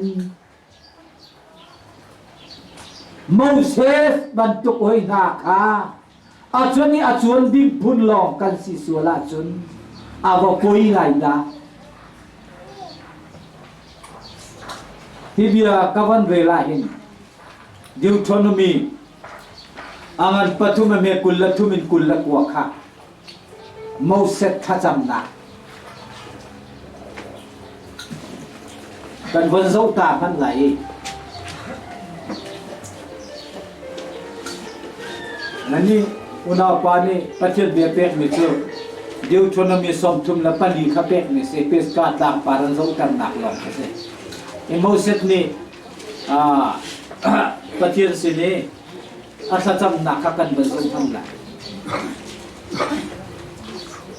Moses bantuk hoi hna kha a cuan i a cuan ding phun lawng kan si sual ahcun a va poi lai dah. Hi bia ka van rel ah hin Deuteronomy a ngan pathum a me 23 in 29 kha Moses thlacamnak. Kan von zoh ta hmanh lai i Nannih unaupa nih Pathian bia pekmi cu Deuteronomy 34 kha pekmi si Pisgah tlangpar an zohternak lawng kha si. I Moses nih Pathian sin i a thlacamnak kha kan van zoh hmang lai.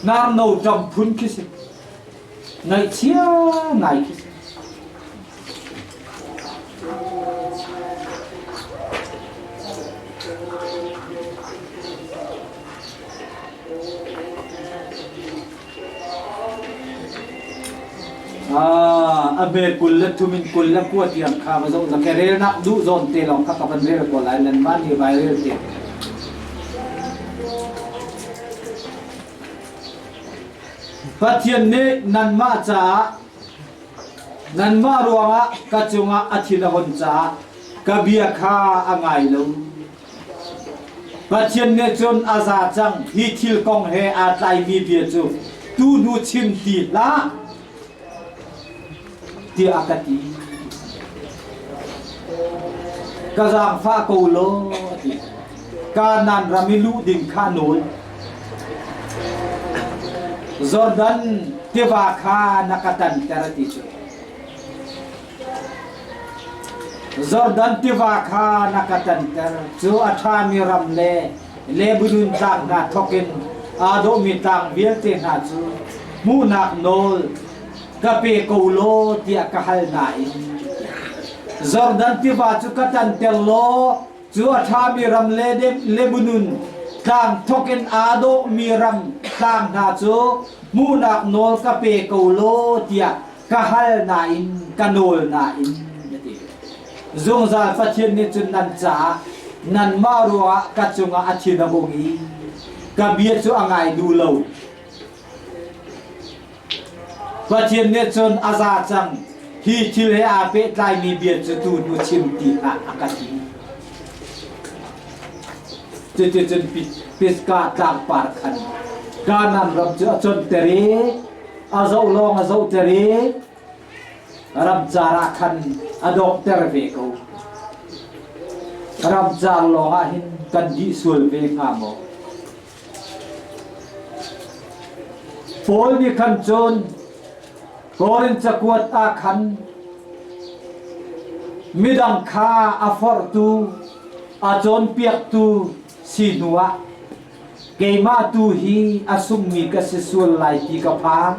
Hnarno ṭam phun khi si. Ngaihchia ngai khi si. A hme 23 in 29 tiang kha va zoh ke relnak duh zawn te lawng kha ka van rel ko lai nan mah nih vai rel te. Pathian nih nanmah caah nanmah ruangah ka cungah a thin a hon caah ka bia kha a ngai lo. Pathian nih cun a za cang hi thil kong he aa tlaimi bia cu tu hnu chim ti hlah tiah a ka ti. Ka zaangfah ko law a ti. Kanaan ram i luh ding kha nawl. Jordan tiva kha na ka tanter a ti cu. Jordan tiva kha na ka tanter cu a ṭhami ram le Lebanon tlang hna thawk in aa dawhmi tlang vialte hna cu hmuhnak nawl ka pe ko law tiah ka hal nain Jordan tiva cu ka tanter law cu a ṭhami ram le Lebanon tlang thawk in aa dawhmi ram tlang hna cu hmuhnak nawl ka pe ko law tiah ka hal nain ka nawl nain a ti. Zungzal Pathian nih cun nan caah nanmah ruangah ka cungah a thin a hung i ka bia cu a ngai duh lo. Pathian nih cun a za cang hi thil he aa pehtlaimi bia cu tu hnu chim ti hlah a ka ti. Cuticun Pisgah tlangpar khan Kanaan ram cu a conter i a zoh lawng a zohter i ramcar ah khan a donghter ve ko. Ramcar lawng ah hin kan dih sual ve hnga maw? Paul nih khan cun Korin cakuat ah khan midang kha a forhtu, a cawnpiaktu si hnuah keimah tu hi a sungmi ka si sual lai ti ka phang,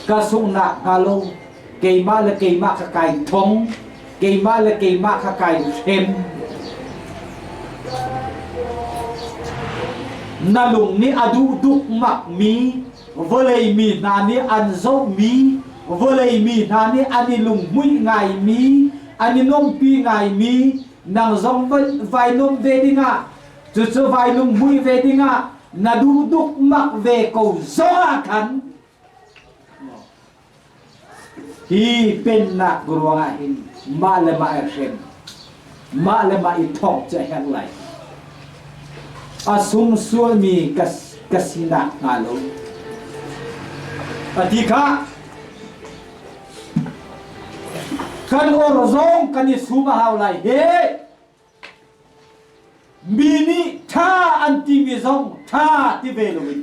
ka sunghnak hnga lo, keimah le keimah kha kai thong, keimah le keimah kha kai hrem. Na lung nih a duh dukmak mi vawlei mi hna nih an zohmi vawlei mi hna nih an i lunghmuih ngaimi an i nuamhpi ngaimi nang zong vai nuam ve dingah cucu vai lunghmuih ve dingah na duh dukmak ve ko zongah khan Hi pennak ruangah hin mah le mah i hrem, mah le mah i thawk cu a herh lai. A sung sualmi ka, ka sinak hnga lo. A ti kha kan or zong kan i sum a hau lai he. Mi nih ṭha an timi zong ṭha ti ve loin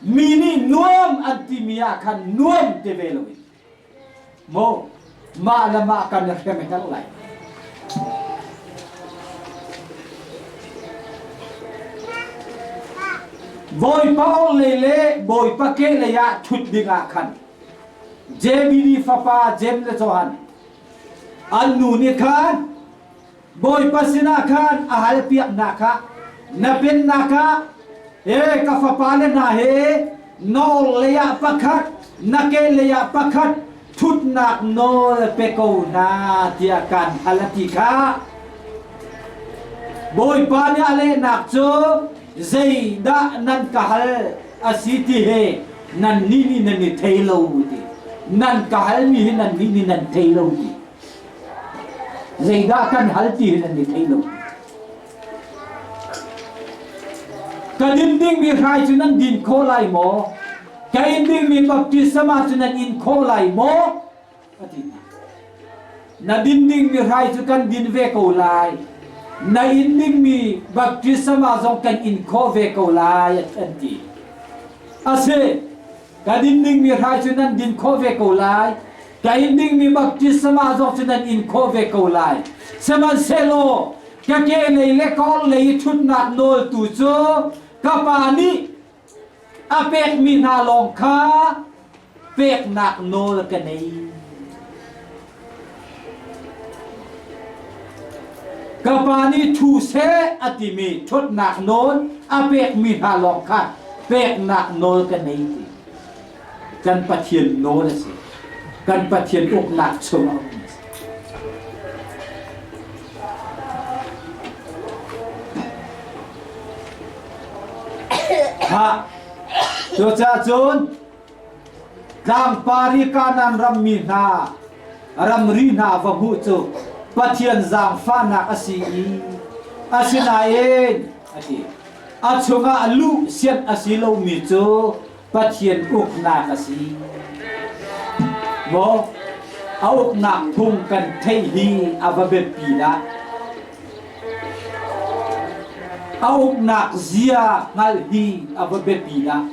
mi nih nuam an timi ah khan nuam ti ve loin maw mah le mah kan i hrem herh lai. Bawipa orhlei le Bawipa kehlei ah ṭhut ding ah khan Jebidi fapa Jem le Johan An nu nih khan Bawipa sinah khan a halpiaknak kha na pennak ah he ka fapale hna he nawl lei ah pakhat na ke lei ah pakhat thutnak nawl pe ko hna tiah kan hal a ti kha Bawipa nih a lehnak cu zeidah nan ka hal a si ti he nannih nih nan i thei lo ti nan ka halmi hi nannih nih nan thei lo ti zeidah kan hal ti hi nan i thei lo ka din dingmi hrai cu nan din khawh lai maw ka in dingmi baptisma cu nan in khawh lai maw a ti hna. Na din dingmi hrai cu kan din ve ko lai. Na in dingmi baptisma zong kan in khawh ve ko lai, an ti. A si, ka din dingmi hrai cu nan din khawh ve ko lai. Ka in dingmi baptisma zong cu nan in khawh ve ko lai. Sihmanhsehlaw ka kehlei le ka orhlei i ṭhutnak nawltu cu ka Pa nih a pekmi hna lawng kha peknak nawl ka nei. Ka pa nih ṭhu seh a timi ṭhutnak nawl a pekmi hna lawng kha peknak nawl ka nei ti. Kan Pathian nawl a si. Kan Pathian uknak chung a um. Ha, cucaah cun tlangpar i Kanaan rammi hna ramri hna va hmuh cu Pathian zaangfahnak a si i asinain a ti a chungah luh sianh a si lomi cu Pathian uknak a si. Maw a uknak phung kan theih hi a va biapi dah. A uknak zia hngalh hi a va biapi dah.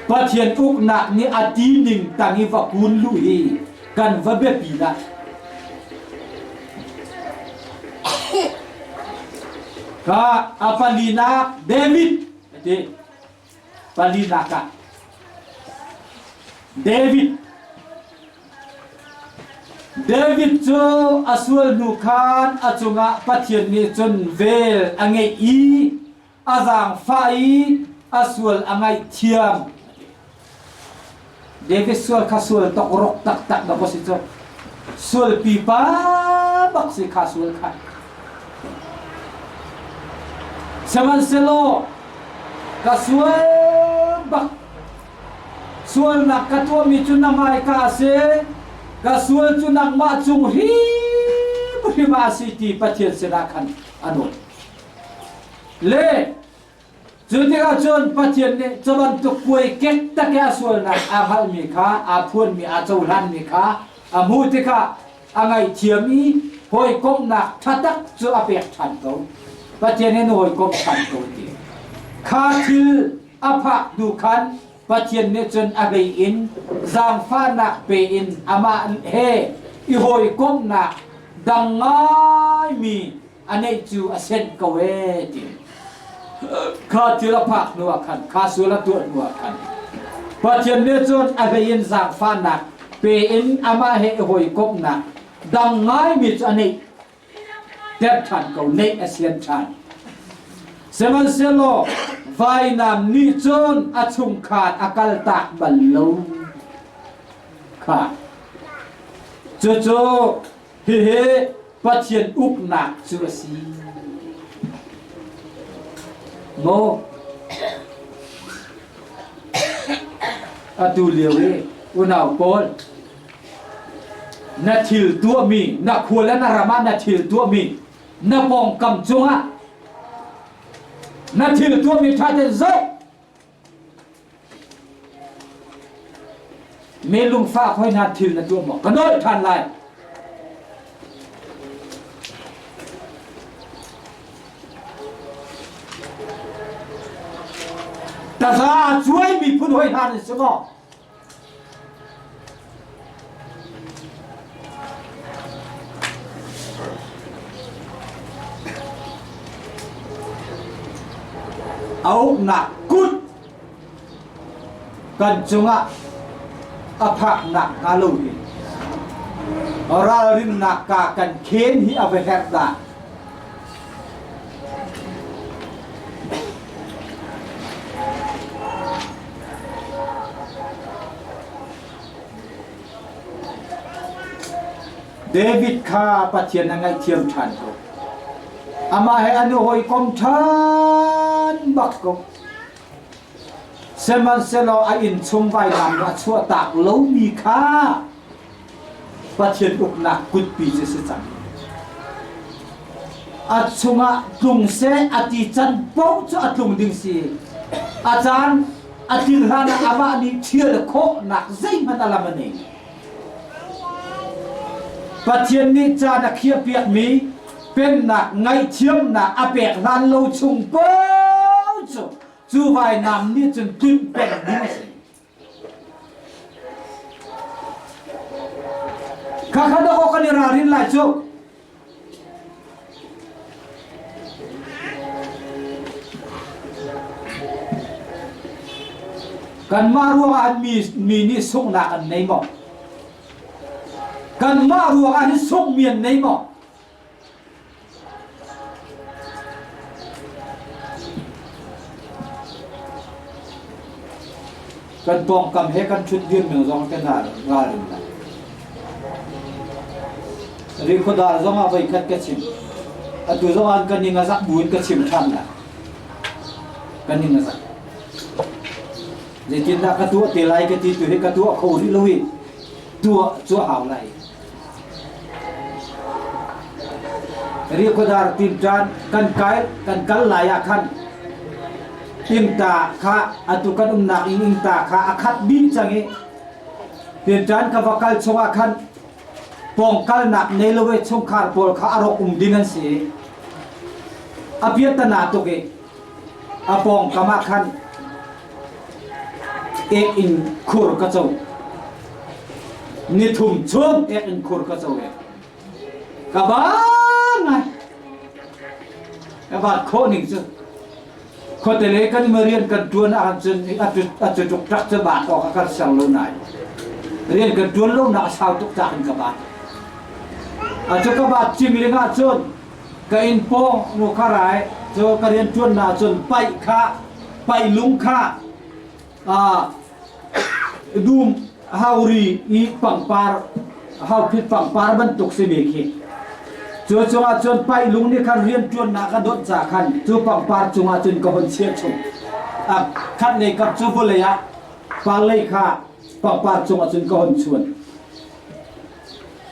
Pathian uknak nih a ti ning tang i va kun lu hi kan va biapi dah. Ka a palinak David a ti. Palinak ah David David cu a sual hnu khan a cungah Pathian nih cun vel a ngeih i a zaangfah i a sual a ngaihthiam. David sual kha sual tokrok taktak na si cu. Sual pipa bak si kha sual kha. Sihmanhsehlaw ka sual bak sualnak ka tuahmi cu na hmaika a si ka sual cu nangmah cung hrimhrim ah a si ti Pathian sinah khan a nawl. Le cu tikah cun Pathian nih cu bantuk puai kek tak i a sualnak aa hngalhmi kha, aa phuanmi, aa cohlanmi kha a hmuh tikah a ngaihthiam i hawikomhnak ṭha tak cu a pek ṭhan ko. Pathian he na hawikomh ṭhan ko ti. Kha thil a phak hnu khan Pathian nih cun a hlei in zaangfahnak pe in amah he i hawikomhnak dang ngaimi a neih cu a senh ko ee ti kha thil a phak hnu ah khan kha sual a tuah hnu ah khan Pathian nih cun a hlei in zaangfahnak pe in amah he i hawikomhnak dang ngaimi cu a neih ter ṭhan ko neih a sian ṭhan sihmanhsehlaw vainam nih cun a chungkhar a kaltak bal lo kha cucu Hihi Pathian uknak cu a si. Maw? Atu lio i unau pawl na thil tuahmi na khua le na ram ah na thil tuahmi na pawngkam cungah na thil tuahmi ṭha tein zoh Me lungfah hoi hna thil na tuah maw? Ka nawl ṭhan lai. Taza a cuai miphun hoi hna nan si maw? A uknak kut kan cungah a phaknak hnga lo hi ralrinnak ka kan khen hi a va herh dah. David kha Pathian a ngaihthiam ṭhan ko. Amah he an i hawikom ṭhan bak ko. Sihmanhsehlaw a innchung vainam a chuahtak lomi kha Pathian uknak kutpi cu si cang. A chungah tlung seh a ti can paoh cu a tlung ding si. A caan. A tlin hlan ah amah nih ṭhial khawhnak zeihmanh a lam a nei. Pathian nih caan a khiahpiakmi pennak ngaihthiamnak a pek hlan lo chung paoh cu cu vainam nih cun tlunh peng ding a si. Khakha dawh kan i ralrin lai cu. Kanmah ruangah an mi, mi nih sunghnak an nei maw? Kanmah ruangah hin sunghmi an nei maw? Kan pawngkam he kan ṭhut dirmi zong kan ralrin lai. Rikhuadar zong ah voikhat ka chim. Atu zong ah kan ning a zak buin ka chim ṭhan lai. Kan ning a zak. Zeitindah ka tuah te lai ka ti tu hi ka tuah kho rih lo i tuah cu a hau lai. Rikhuadar tinṭan kan kai kan kal lai ah khan ingta kha atu kan umnak in ingta kha a khat dih cang i tinṭan ka va kal chungah khan pawngkalnak nei lo i chungkhar pawl kha a rawk um ding an si i a piatana tuk i a pawngkam ah khan ek in khur ka co nithum chung ek in khur ka co e ka ba ngai ka bat khawh ning cu khuate le kan rian kan tuan ahcun a cu tuk tak cu ba awk a kan ser lo nai rian kan tuan lo nak a sau tuk tak in ka bat a cu ka bat cing ling ahcun ka inn pawng nu kha rai cu ka rian tuan na cun paih kha paih lung kha dum hauri i pangpar hauphit pangpar bantuk simi khi cu cungah cun paih lung nih khan rianṭuannak a dawt ca khan cu pangpar cungah cun ka hon chiah chung a khat lei kap cu vawlei ah par lei kha pangpar cungah cun ka hon chuan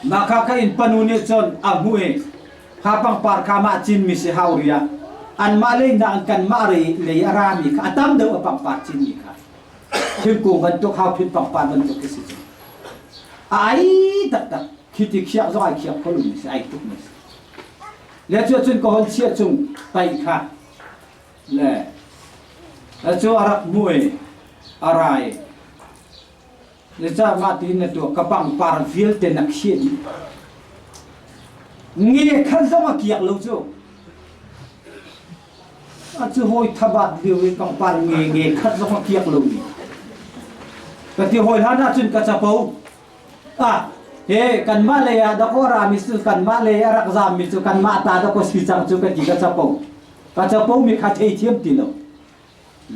mah kha ka inn panu nih cun a hmuh i kha pangpar kha mah cinmi si hauri ah anmah lei nak in kanmah lei a rami kha a tam deuh a pangpar cinmi kha thingkung bantuk hauphit pangpar bantuk khi si cu a ai taktak khi ti khiak zong ai khiak kho lomi si ai tuk mi si le cu cun ka hon chiah chung pai kha le cu a rak mui a rai Zeicah mah tiin na tuah? Ka pangpar vialte na khiah dih. Nge khan zong a kiak lo cu. A cu hawi thabat lio i pangpar nge nge khat zong a kiak lo mi. Ka ti hawi hlan ahcun ka capo. Ah, he kanmah lei ah dakaw rami cu kanmah lei a rak zaammi cu kanmah ta dakaw si cang cu ka ti ka capo. Ka capo mi kha thei thiam ti lo.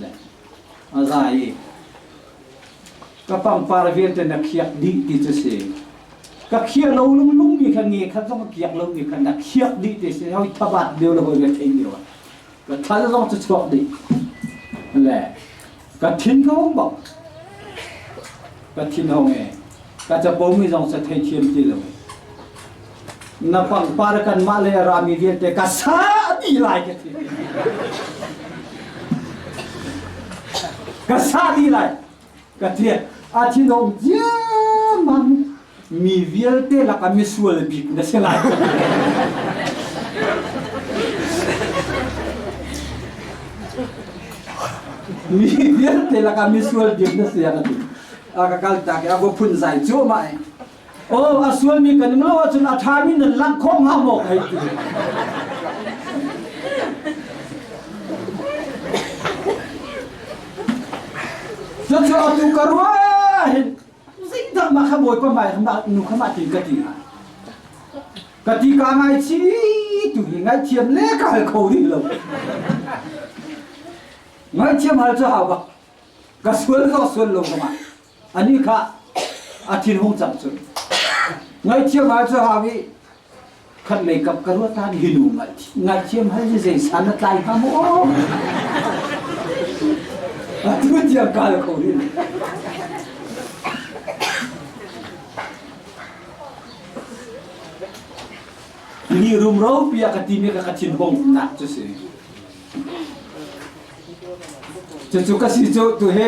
Le a za i ka pangpar vialte na khiak dih ti cu si. Ka khiah lo lunglung mi kha nge khat zong ka kiak lo mi kha na khiak dih ti si. Hoi thabat lio le hoi ka thei lio ah. Ka thal zong cu chuak dih. Le ka thin ka hung bak. Ka thin hong e. Ka capo mi zong sa thei thiam ti lo. Na pangpar kanmah le rami vialte ka sa dih lai ka ti. Ka sa dih lai ka ti. A thinhung ciammam mi vialte lakah misual bik na si lai. Mi vialte lakah misual bik na si a ka ti. A ka kal tak i a va phun zai cuahmah i Aw a sualmi kan um lo ahcun a ṭhami nan langh khawh hnga maw hei ti. Cucu atu ka ruah hin zeidah mah kha bawipa mai mah nu kha mah tin ka ti hnga. Ka ti ka ngaichi tu hi ngaithiam le ka hal kho rih lo. Ngaithiam hal cu hau bak. Ka sual ko sual lo ka mah. Anih kha a thinhung cang cun. Ngaihthiam hal cu hau i khat lei kap ka ruat han hi nu ngaihthiam hal hi zei san na tlai hnga maw? Atu tiang kal kho hin. Ni rumro pia ka timi ka ka thinhung nak cu si. Cucu ka si cu tu hi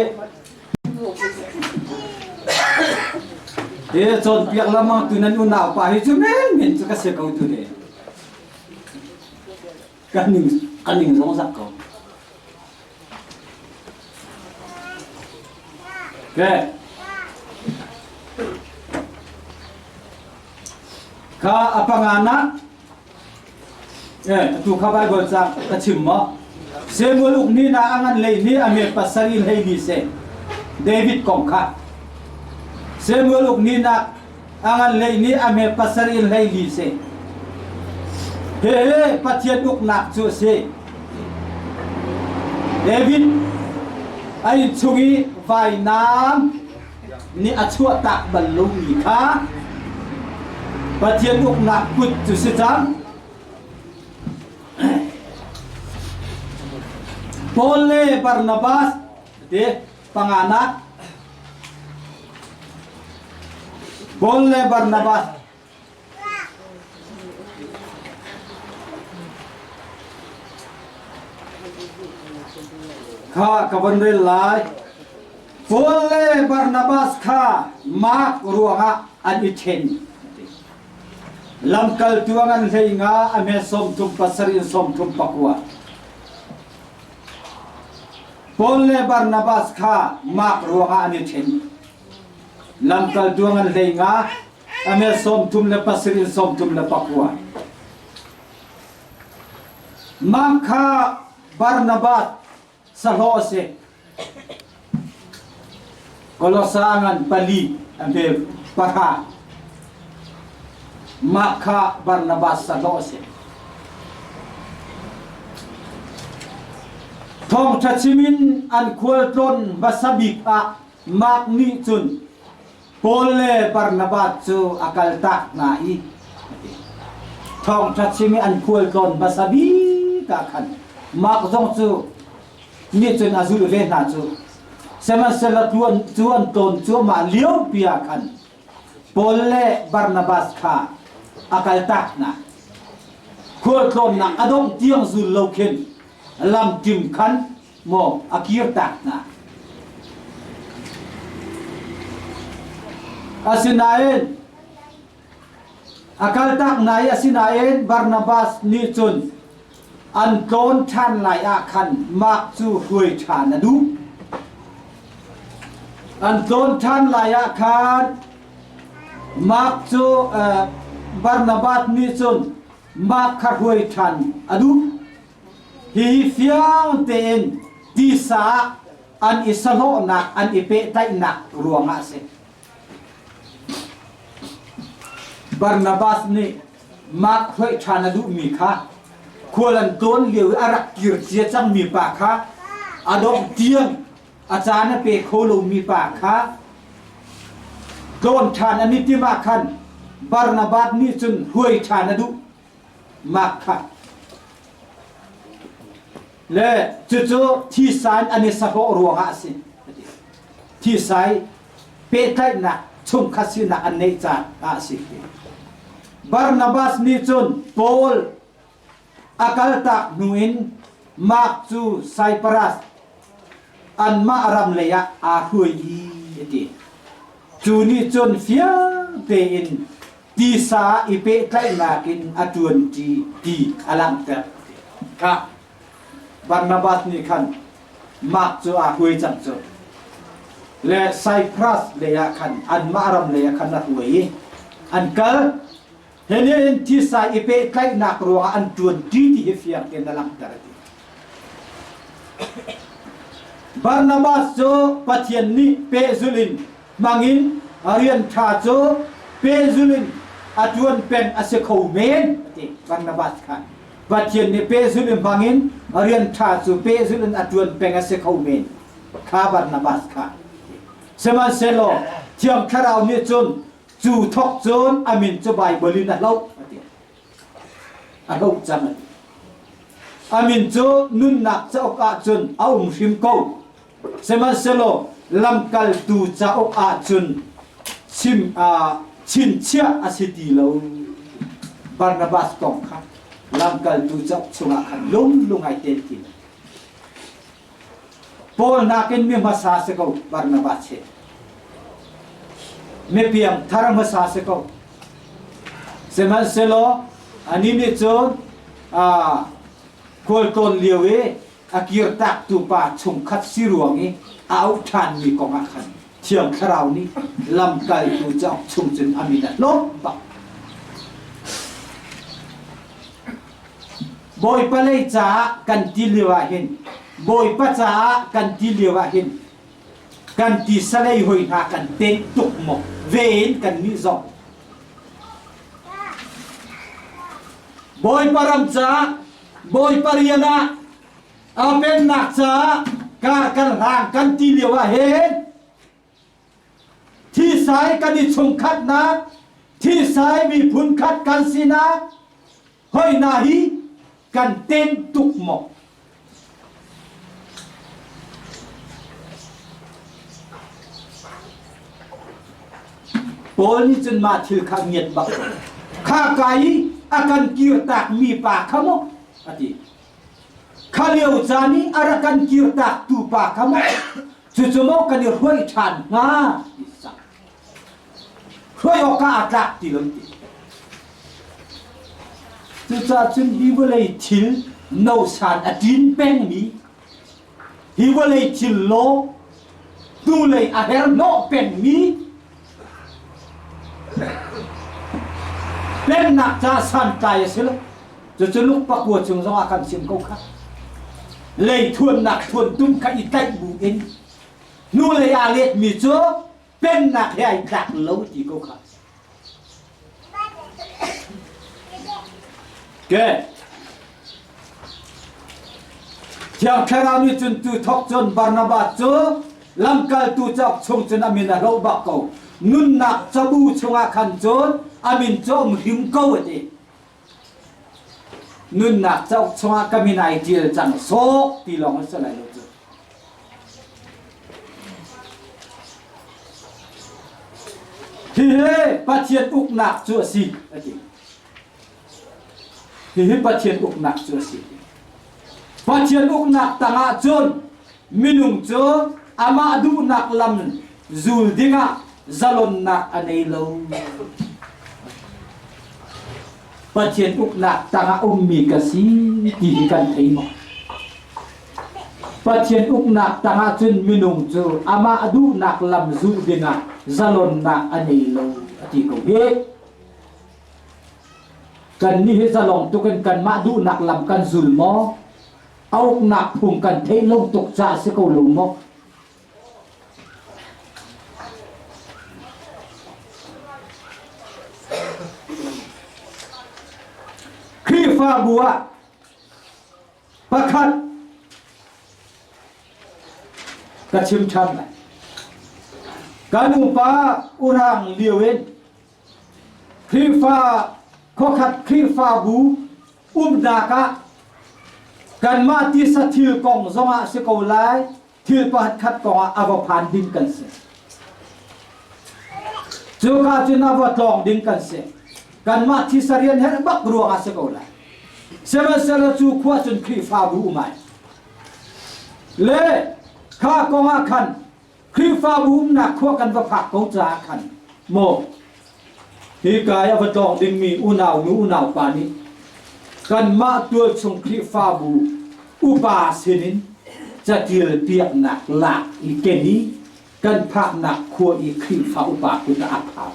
Hi cawnpiak lengmang tu nan unau pa hi cu men men cu ka si ko tu hi. Ka ning ka ning zong zak ko. Okay. Kha a panganak Eh, atu kha Bible ca ka chim maw? Samuel uk ni na a ngan lei ni a me pasal in hei ni se. David kong kha. Samuel uk ni na a ngan lei ni a me pasal in hlei li se. He he Pathian uknak cu a si. David a inn chung i vainam nih a chuahtak bal lomi kha Pathian uknak kut cu si cang. Paul le Barnabas ti panganak Paul le Barnabas Kha ka von rel lai. Paul le Barnabas kha Mark ruangah an i ṭhen. Lamkaltu a ngan hlei nga a hme 37 in 39. Paul le Barnabas kha Mark ruangah an i ṭhen. Lamkaltu a ngan hlei nga a me 37 in 39. Mah kha Barnabas sahlawh a si. Kolosa ngan pali a hme pahra. Mah kha Barnabas sahlawh a si. Thawngṭha chim in an khualtlawn hmasa bik ah Mark nih cun Paul le Barnabas cu a kaltak hna i thawngṭha chim i an khualtlawn hmasa bik ah khan Mark zong cu nih cun a zulh ve hna cu. Sihmanhsehlaw cu an tlawn cuahmah liopi ah khan Paul le Barnabas kha a kaltak hna. Khualtlawnnak a dongh tiang zul lo khin lamkim khan maw a kirtak hna. Asinain a kaltak hna i asinain Barnabas nih cun an tlawn ṭhan lai ah khan Mark cu hruai ṭhan a duh. An tlawn ṭhan lai ah khan Mark cu Barnabas nih cun Mark kha hruai ṭhan a duh. Hihi fiang tein tisa ah an i sahlawhnak, an i pehtlaihnak ruangah a si. Barnabas nih Mark hruai ṭhan a duhmi kha khual an tlawn lio i a rak kir cia cangmi pa kha a dongh tiang a caan a pe kho lomi pa kha tlawn ṭhan an i timh ah khan Barnabas nih cun hruai ṭhan a duh. Mah kha le cucu thisa in an i sahlawh ruangah a si. Thisa i pehtlaihnak chungkhat sinak an neih caah a si. Barnabas nih cun Paul a kaltak hnu in Mark cu Cyprus anmah ram lei ah aa hruai i a ti. Cu nih cun fiang tein tisa i pehtlaihnak in a ṭuanṭi ti a langhter. Kha Barnabas nih khan Mark cu aa hruai cang cu. Le Cyprus lei ah khan anmah ram lei ah khan a hruai i an kal. Hi nih hin thisa i pehtlaihnak ruangah an ṭuanṭi ti hi fiang tein a langhter a ti. Barnabas cu Pathian nih pehzulh in hmangin rian ṭha cu pehzulh in a ṭuan peng a si kho men a ti Barnabas kha Pathian nih pehzulh in hmangin rian ṭha cu pehzulh in a ṭuan peng a si kho men kha Barnabas kha sihmanhsehlaw Thiang Thlarau nih cun cu thawk cun a min cu Baibal in a hloh a ti a hloh cang a ti a min cu nunnak cauk ah cun a um hrim ko Sihmanhsehlaw lamkaltu cauk ahcun chim chinchiah a si ti lo. Barnabas kong kha lamkaltu cauk chungah khan lunglung ai tel ti lo. Paul nakin mi hmasa si ko Barnabas hi. Mi piangthar hmasa si ko. Sihmanhsehlaw anih nih cun khualtlawn lio i a kirtaktu pa chungkhat si ruang i a auh ṭhanmi kong ah khan Thiang Thlarau nih lamkaltu cauk chung cun a min a hlawm bak. Bawipa lei caah kan ti lio ah hin Bawipa caah kan ti lio ah hin kan ti salei hoi hna kan tenh tuk maw ve in kan nih zong Bawipa ram caah Bawipa rian ah a pennak caah kar kan hlang kan ti lio ah hin thisai kan i chungkhatnak thisai miphun khat kan sinak hoi hna hi kan ten tuk maw Paul nih cun mah thil kha ngiat bak kha ka i a kan kirtak mi pa kha maw a ti kha lio caan i a rak kan kirtak tu pa kha maw cucu maw kan i hruai ṭhan hnga ti sak hruai awkah aa tlak ti lo ti cucaah cun hi vawlei thil nosan a ṭin pengmi hi vawlei thil law hnulei a her hnawh pengmi pennak ca santlai a si lo cucu luk pakua chung zongah kan chim ko kha lei thuannak thuan tum kha i tlaih bu in hnulei aa letmi cu pennak he ai tlak lo ti ko kha Ke Thiang Thlarau nih cun tu thok cun Barnabas cu lamkaltu cauk chung cun a min a hloh bak ko. Nunnak cabu chungah khan cun a min cu um hrim ko a ti. Nunnak cauk chungah ka min ai ṭial cang sawk ti lawng a si lai lo cu. Hihi Pathian uknak cu a si a ti. Hihi Pathian uknak cu a si. Pathian uknak tangah cun minung cu amah duhnak lam zul dingah zalonnak a nei lo. Pathian uknak tangah ummi ka si ti hi kan thei maw? Pathian uknak tangah cun minung cu amah duhnak lam zulh dingah zalonnak a nei lo a ti ko hi. Kannih hi zalong tuk in kanmah duhnak lam kan zul maw? A uknak phung kan theih lo tuk caah si ko lo maw? Khrihfabu ah pakhat ka chim ṭhan lai. Kan upa urang lio in Khrihfa khuakhat Khrihfabu umnak ah kanmah tisa thil kong zongah si ko lai thil pakhatkhat kongah a va phan ding kan si. Cuka cun a va tlawng ding kan si. Kanmah thisa rian herh bak ruangah si ko lai. Sihmanhsehlaw cu khua cun Khrihfabu um ai. Le kha kongah khan Khrihfabu umnak khua kan va phak ko caah khan maw hika i a va tlawng dingmi unau nu unau pa nih kanmah tualchung Khrihfabu upa sinin catial piaknak lak i ken i kan phaknak khua i Khrihfa upa kut ah a phak.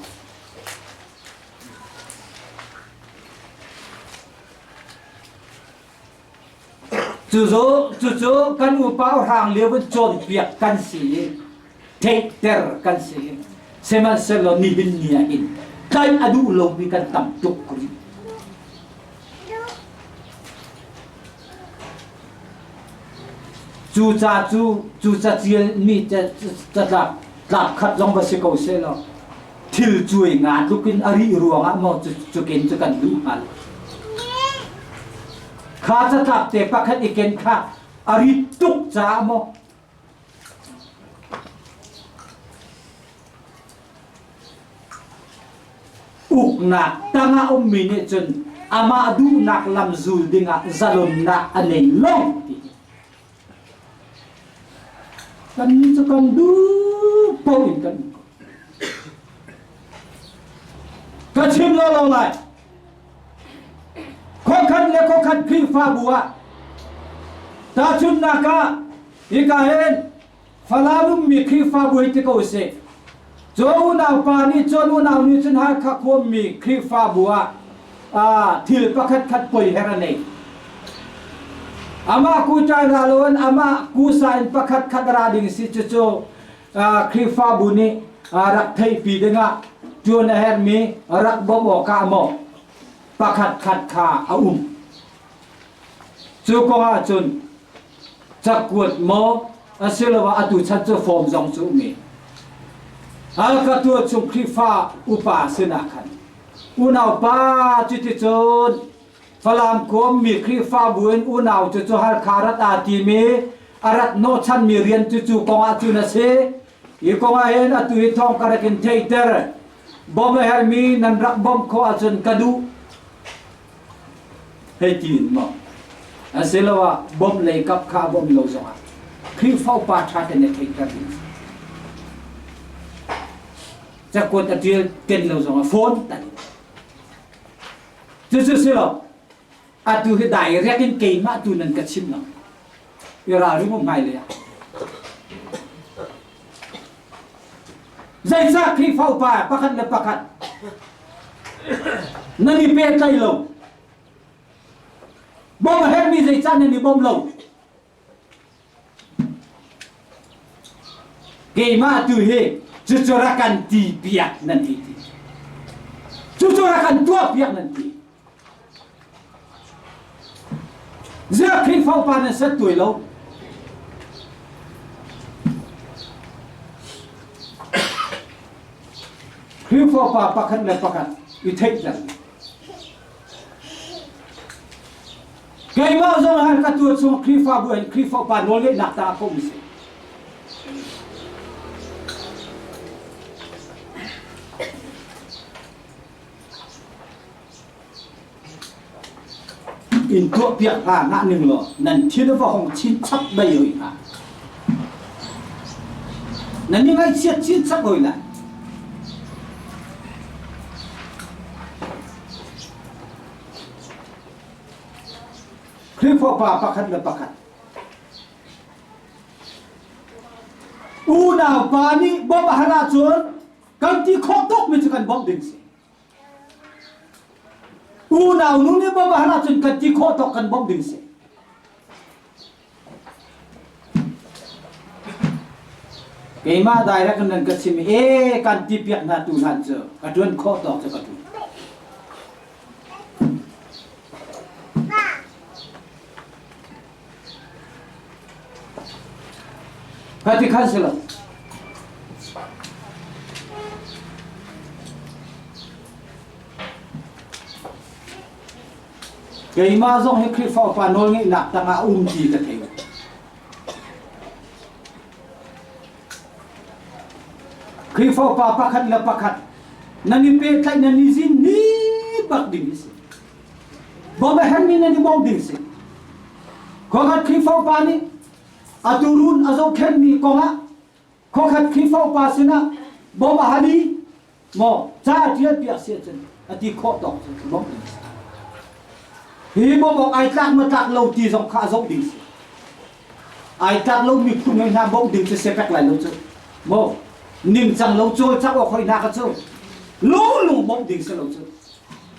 Cucu kan upa hrang lio in cawnpiak kan si i theihter kan si i sihmanhsehlaw nihin ni ah hin tlaih a duh lomi kan tam tuk rih. Cu ca cu cu cacial mi catlap tlap khat zong va si ko seh law thil cuai nga tluk in a rih ruangah maw cukin cu kan duh hnga lo. Kha catlap te pakhat i ken kha a rit tuk caah maw uknak tangah ummi nih cun amah duhnak lam zul dingah zalonnak a nei lo ti. Kannih cu kan duh paoh in kan um ko. Ka chim lawlaw lai. Khuakhat le khuakhat Khrihfabu ah tahchunhnak ah hika hin Falam ummi Khrihfabu hi ti ko usih. Cu unaupa nih cun unau nih cun Hakha khuammi Khrihfabu ah thil pakhat khat poi her a nei. Amah kuṭai ra loin amah kusa in pakhat khat ra ding si cucu Khrihfabu nih rak theihpi dingah ṭuan a herhmi rak bawmh awkah maw pakhat khat kha a um. Cu kong ahcun cakuat maw asiloah atu chan cu form zong cu um i Halkha tuah chung Khrihfa upa sinah khan unaupa cuticun Falam khuammi Khrihfabu in unau cu cu Halkha rat aa timi a rat hnawhchanmi rian cu cu kong ah cun a si. Hi kong ah hin atu hi thawng ka rak in theihter. Bawmh a herhmi nan rak bawmh khawh ahcun ka duh. Hei tiin maw asiloah bawmh lei kap kha a bawmh lo zongah Khrihfa upa ṭha tein a theihter ding cakuat a ṭial ken lo zongah phone tan cucu si lo atu hi direct in keimah tu nan ka chim lo i ralring um hmailei ah Zeicah Khrihfa upa pakhat le pakhat nan i pehtlaih lo? Bawmh a herhmi zeicah nan i bawmh lo? Keimah tu hi cucu rak kan ti piak nan ti ti. Cucu rak kan tuah piak nan ti. Ziah Khrihfa upa nan set tuai lo? Khrihfa upa pakhat le pakhat i theihter. Keimah zong han ka tuah chung Khrihfabu in Khrihfa upa nawlngeihnak ta ko mi si. In tuahpiak hna hlah ning law nan thin a va hong chin chap bei hoi hnga. Nan i ngaihchiat chin chap hoi lai. Khrihfa pa pakhat le pakhat unau pa nih bawmh a hal ahcun kan ti khawh tukmi cu kan bawmh ding si. Unau nu nih bawmh a har ahcun kan ti khawh tawk kan bawmh ding si. Keimah direct nan ka chim e kan ti piak hna tu hlan cu ka tuan khawh tawk cu ka tuan. Ka ti khan si lo. Keimah zong hi Khrihfa upa nawlngeihnak tangah um ti ka thei. Khrihfa upa pakhat le pakhat nan i pehtlaih nan i zin ni bak ding a si. Bawm a herhmi nan i bawm ding si. Khuakhat Khrihfa upa nih a turun a zohkhenhmi kongah khuakhat Khrihfa upa sinah bawm a hal i maw ca a ṭial piak si ahcun a ti khawh tawk cu bawmh ding si. Hi bawmh awk ai tlak ma tlak lo ti zong kha a zoh ding si. Ai tlak lo mi phun hoi hna bawmh ding cu sepek lai lo cu. Maw ningcang lo cawlcangh awk hoi hna kha cu lung bawmh ding si lo cu.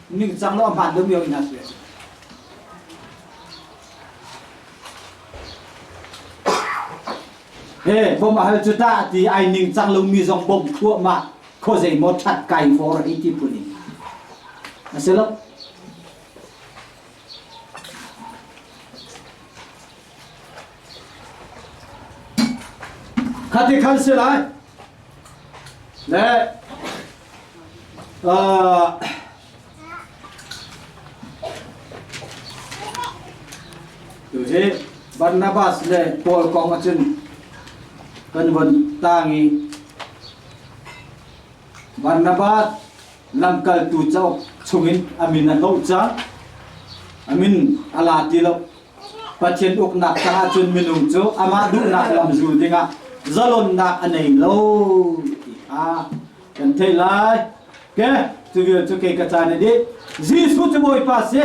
Ningcang lo a hmaan lomi hoi hna cu. He bom a hal cu ta ti ai ningcang lomi zong bom thluahmah khuazei maw ṭhat kai for hei ti phun in. A si lo. Khati khan si lai. Le Tu hi Barnabas le Paul kong ahcun kan von tang i Barnabas lamkaltu cauk chungin a min a hloh cang. A min a la ti lo. Pathian uknak tangah cun minung cu amah duhnak lam zul dingah Zalonnak a nei lo ti kha kan theih lai. Ke cu vial cu kei ka caan a dih. Jesuh cu Bawipa si.